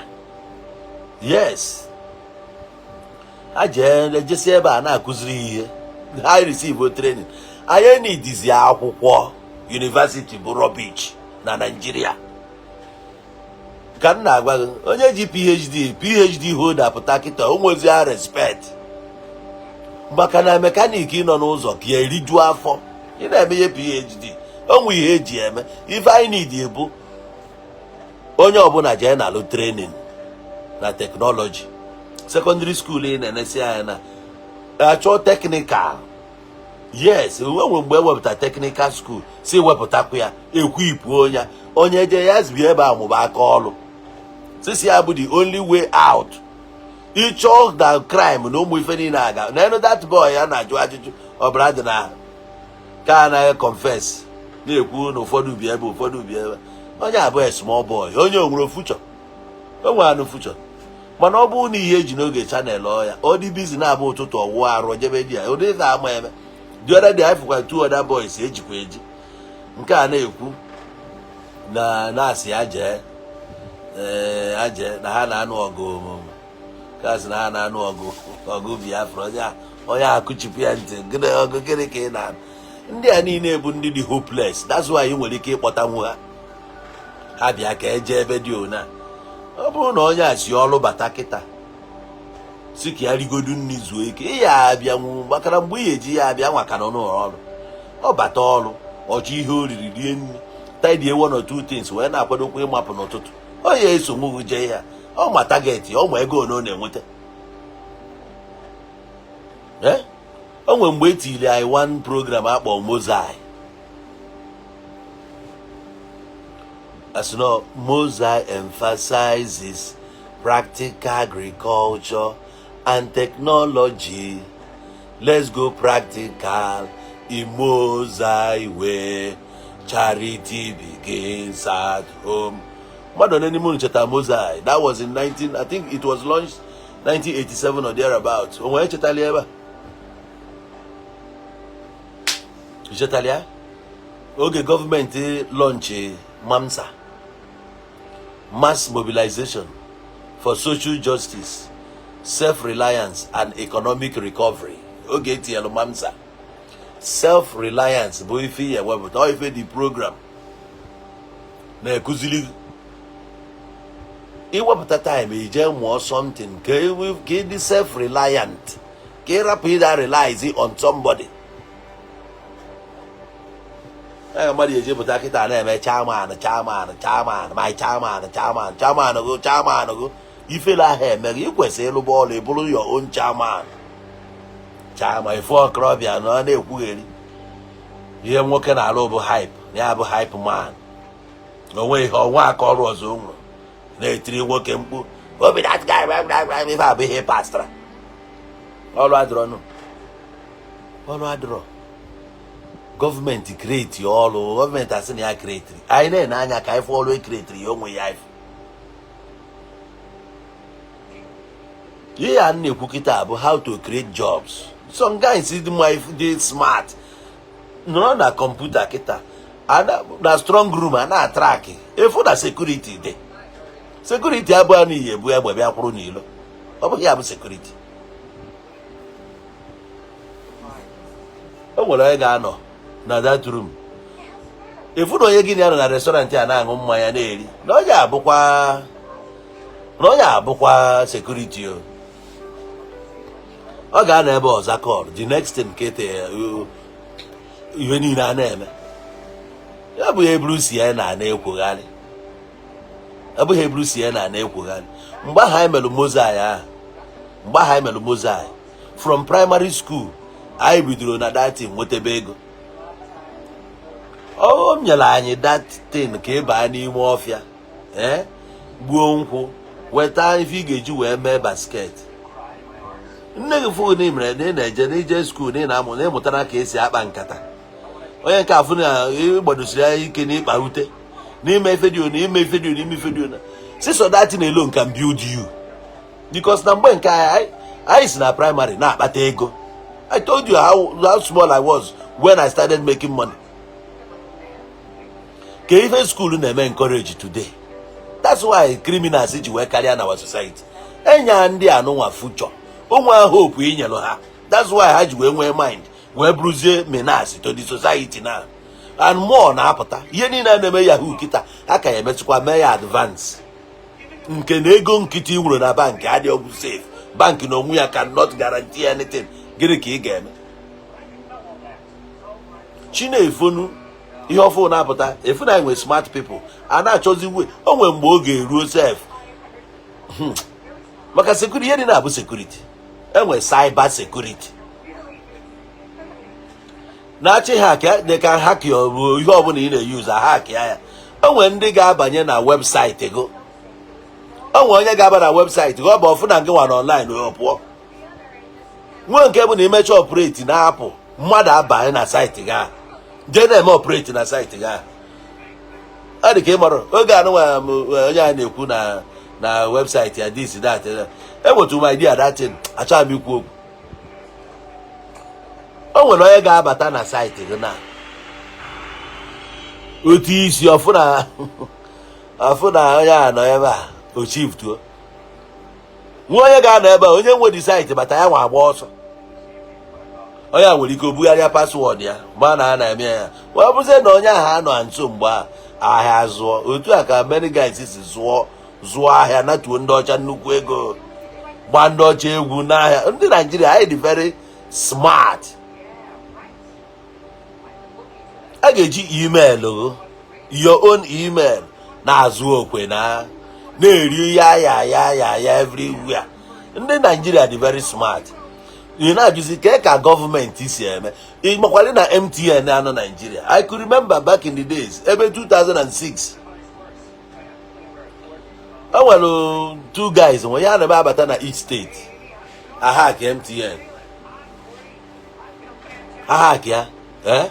yes, ha jee ejesi ebe a na-akụziri ihe, ha receive training. Anyị nidizi akwụkwọ university bụ rubbish na Naịjirịa. Ka m na-agwa gị, onye ji PhD, PhD holder pụta kịta, o nwezi ha respect, maka na mechanic nọ n'ụzọ ka ya eriju afọ. Ị na-eme ihe PhD, o nwe ihe eji eme ife. Anyị need bụ onye ọbụla jee na-alụ training na technology. Secondary school ị na-enesi anya na achọ technical, yes, enwe mgbe ewepụta technical school, si wepụtakwa ya, ekwu ipu onye onye je ya zibi ebe a mụba aka ọrụ, sisi ya bụ the only way out. Ịchọ the crime na ụmụ ife niile aga na enu. That boy ya na-ajụ ajụjụ, ọbara dị na ka anaghị confess, na-ekwu na ụfọdụ bi ebe, ụfọdụ bi ebe. Onye abụọ small boy, onye onwere future, o nwere anụ future, mana ọ bụrụ na ihe eji n'oge channel ọ ya, ọ dị busy na-abụ ụtụtụ ọwụwa arụ jebe di ya, ụdị ka ama eme. The other day anyị fụkwa two other boys ejikwa eji nke a na-ekwu na na-asị ya jee, ee, ha jee na ha na-anụ ọgụ, ka sị na ha na-anụ ọgụ, ọgụ Biafra. Onye akụchipụ ya ntị, gịnị ọgụ, gịnị ka ị na-anụ? Ndị a niile bụ ndị dị hopeless. That's why ị nwere ike ịkpọtanwu ha, ha bịa ka eje ebe dị ona. Ọ bụrụ na onye a si ọrụ bata kịta, si ka ya rigodu nri, zuo ike, ị ya abịanwu, maka na mgbe ị eji ya abịa nwa ka nọ n'ụlọ ọrụ. Ọ bata ọrụ, ọchọ ihe o riri, rie nri, tidy one or two things, wee na-akwadokwa ịmapụ n'ụtụtụ. Ọ ya esonwu jee ya, ọ ma target, ọ ma ego one ọ na-enweta. Eh? O nwere mgbe etiri anyị one program akpọ Mozai. As no, Mozai emphasizes practical agriculture and technology. Let's go practical in Mozai way. Charity begins at home. Mmadụ one n'ime unu cheta Mozai? That was in 19, I think it was launched 1987 or thereabout. O nwere echetala ebe a? Ichetala ya? Oge gọọmenti launch MAMSA, Mass Mobilization for Social Justice, Self-Reliance and Economic Recovery. Oge etinyelu MAMSA, self-reliance bụ ife ya ewepụta, ọ ife dị program na-ekuzili iwepụta time ije mụọ something ka ị dị self-reliant, ka ị rapụ ịda relies on somebody. Ee, mmadụ eji pụta kịta na-eme chairman, chairman, chairman, my chairman, chairman, chairman go, chairman go. Ifele ahụ emeghị. Ị kwesịrị ịlụ bọọlụ, ị bụrụ your own chairman. Chairman ife okorobịa na ọ na-ekwugheri ihe nwoke na-alụ bụ hype, ya bụ hype man. Onwe ihe ọnwa aka ọrụ ọzọ o nwere na-etiri nwoke mkpu obi, that guy, blah, blah, blah. Ife a bụ ihe pastara. Ọrụ adịrọ nụ, ọrụ adịrọ. Gọọmenti create ọrụ, gọọmenti asị na ya createri. Anyị na-ene anya ka anyị fụ ọrụ ecreateri ya onwe ya. Ife ihe a na-ekwu kịta bụ how to create jobs. Some guys dị mma, dị smart, nọrọ na kọmputa kịta na strong room a na-atrack efu na security dị. Security abụọ n'ihi ebu egbe bịa kwụrụ n'ilo, ọ bụghị ya bụ security. O nwere onye ga-anọ na that room efu na onye gị na ya nọ na restaurant a na-aṅụ mmanya na-eri na onye abụkwa security o. Ọ ga-anọ ebe ọza call the next thing nkịtị, ihe niile a na-eme ya bụ eburu si ya na na-ekwogharị, ọ bụghị eburu si ya na na-ekwogharị. Mgbe ahụ anyị melụ mozai ahụ, mgbe ahụ anyị melụ mozai from primary school, anyị bidoro na that thing nwetebe ego. Ọ nyere anyị that thing ka ị baa n'ime ọfịa, ee, gbuo nkwụ, weta ife ị ga-eji wee mee basket. Nne gị fụ na ị mere na ị na-eje n'ije school, na ị na-amụ na ịmụtara ka esi akpa nkata. Onye nke afụ na ịgbadosiri ya ike n'ịkpa ute, n'ime ife dị ona, ime ife dị ona, ime ife dị ona. Siso that thing alone can build you, because na mgbe nke anyị anyị si na primary na-akpata ego. I told you how small I was when I started making money. Ka ife school na-eme encourage today, that's why criminals ji wee karịa na our society. Enya ndị anụnwa future onwe hope inyelu ha, that's why ha ji wee nwee mind wee bụrụzie menace to the society now. And more na-apụta ihe niile a na-eme yahoo kịta, ha ka ya emetụkwa mee ya advance nke na ego nkịtị ị nwere na bankị adịghị ọgwụ safe. Bankị na onwe ya cannot guarantee anything. Gịnị ka ị ga-eme? Chinefonu ihe ọfụ na-apụta efu na enwe smart people a na-achọzi we o nwere mgbe oge eruo sef maka security. Ihe dị na-abụ security, enwe cyber security na-achị ha ka they can hack your ihe ọbụla ị na-use, hack ya. Ya o nwere ndị ga-abanye na website gị, o nwere onye ga-aba na website gị, ọ bụ ọfụ na gị nwa na online ọ pụọ. Nwee nke bụ na imecha operate na-apụ, mmadụ abanye na site gị ahụ jee na-eme operate na site gị ahụ. Ọ dị ka ị mara oge anụnwa onye a na-ekwu na website ya, this, that. Enwetu m idea that thing, achọghị m ikwu okwu. O nwere onye ga-abata na site gị na otu isi ọfụ na ọfụ na onye a nọ ebe a, o shiftuo. Nwa onye ga-anọ ebe a, onye nwe the site bata, ya nwa agba ọsọ. Onye a nwere ike o bugharịa password ya mgbe a na na-eme ya, wee bụzie na onye ahụ anọ nso mgbe a ahịa zụọ. Otu a ka many guys si zụọ zụọ ahịa, natuo ndị ọcha nnukwu ego, gbaa ndị ọcha egwu n'ahịa. Ndị Naijiria anyị dị very smart. A ga-eji email, your own email, na-azụ okwe na na-eri ya ya ya ya ya everywhere. Ndị Naijiria dị very smart. Ị na-ajụzi ka ka gọọmenti si eme. Ị makwara na MTN anọ Naijiria? I could remember back in the days, ebe 2006, o nwere two guys nwe ya na-eme abata na each state ahack MTN, ahack ya. Eh,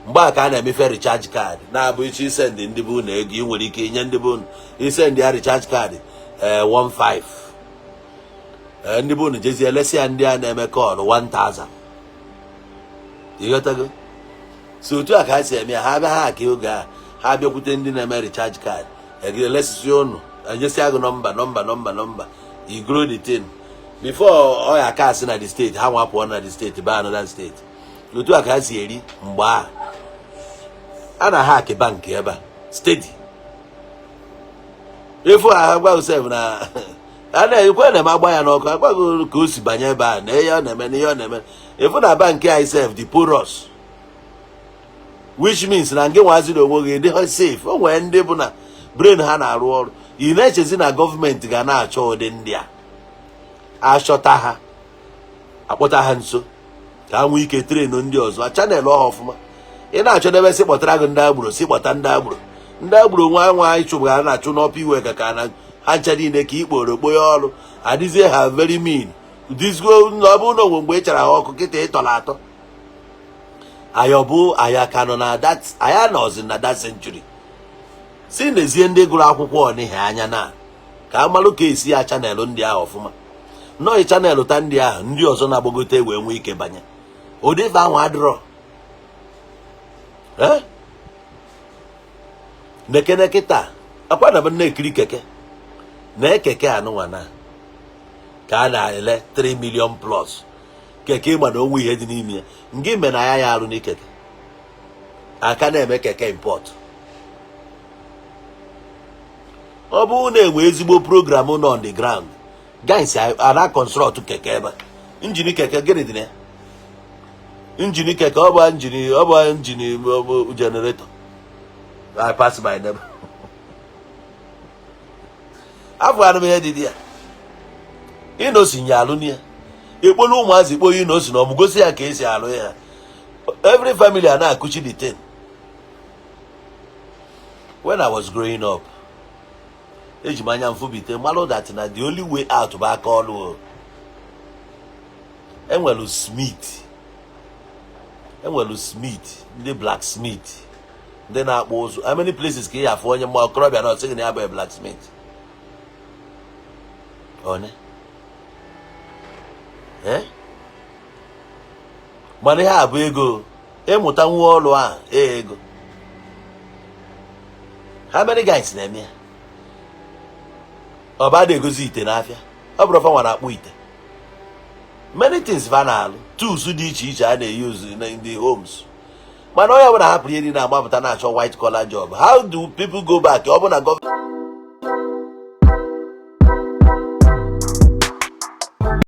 mgbe a ka a na-emefe recharge card na-abụ iche isend ndị bụ na ego, ị nwere ike inye ndị bụ isend ya recharge card, ee, 15, ee, ndị bụ unu jezie elesi ya ndị a na-eme call 1000. Ịghọtago? So otu a ka ha si eme ya. Ha bịa ha ka oge a ha bịakwute ndị na-eme recharge card, elesisi unu, enyesi gị nọmba, nọmba, nọmba, nọmba, you grow the thing before ọ ya aka asị na the state ha nwa pụọ na the state baa another state. Otu a ka ha si eri. Mgbe a a na hack bank ebe a steady efu ha gwa sef na a na-ekwe na m agba ya n'ọkụ, agwaghị ka o si banye ebe a na ihe ọ na-eme na ihe ọ na-eme efu na bank anyị sef dị porous. Which means na ngị nwaziri onwe gị dịghị safe. O nwere ndị bụ na brain ha na-arụ ọrụ. Ị na-echezi na gọọmenti ga na-achọ ụdị ndị a, achọta ha, akpọta ha nso ka ha nwee ike train ndị ọzọ, channel ọha ọfụma. Ị na-achọdebe si kpọtara gị ndị agboro, si kpọta ndị agboro, ndị agboro nwa nwa anyị chụbụ ha na-achụ n'ọpụ iwe ka na ha ncha niile ka ikporo kponye ọrụ adịzie ha very mean. Dizgo ọ bụrụ na onwe mgbe ị chara ha ọkụ kịta ịtọrọ atọ. Anyị ọ bụ anyị ka nọ na that, anyị anọzi na that century. Si n'ezie, ndị gụrụ akwụkwọ ọnịha anya na ka amalụ ka esi ya channel ndị ahụ ọfụma, nọọ channel ta ndị ahụ, ndị ọzọ na-agbagote wee nwee ike banye. Ụdị ife ahụ adịrọ. Eh? Nekene kịta akwa na m na-ekiri keke na ekeke anụnwa na ka a na-ele 3 million plus. Keke ịma na onwe ihe dị n'ime ya, ngị me na ya ya arụ n'ikeke aka na-eme keke import. Ọ bụrụ na enwe ezigbo program nọ on the ground, guys, a na construct keke ebe a. Engine keke, gịnị dị na ya? Engine keke, ọ bụ engine, ọ bụ engine, ọ bụ generator. I pass my neighbor, afọ anụ m ihe dị dị ya. Inosi ya alụ ya, ekpolu ụmụazị kpo Inosi na ọmụgosi ya ka esi alụ ya. Every family a na-akụchi the thing. When I was growing up, eji m anya mfụbite malụ that na the only way out bụ aka ọlụ o. Enwelu smith, enwelu smith, ndị blacksmith, ndị na-akpụ ụzụ. How many places ka ị afụ onye mma okorobịa na ọsị gị na ya bụ blacksmith? One. Eh? Mana ihe a bụ ego ịmụta nwa ọrụ ahụ, ee, ego. How many guys na-eme ya? Ọ bụ ada egozi ite n'afịa, ọ bụrụ fa nwara akpụ ite. Many things fa na-alụ, tools dị iche iche a na-use in the homes. Mana onye ọbụla hapụrụ ihe niile agbapụta na-achọ white collar job. How do people go back? Ọ bụ na gọọmenti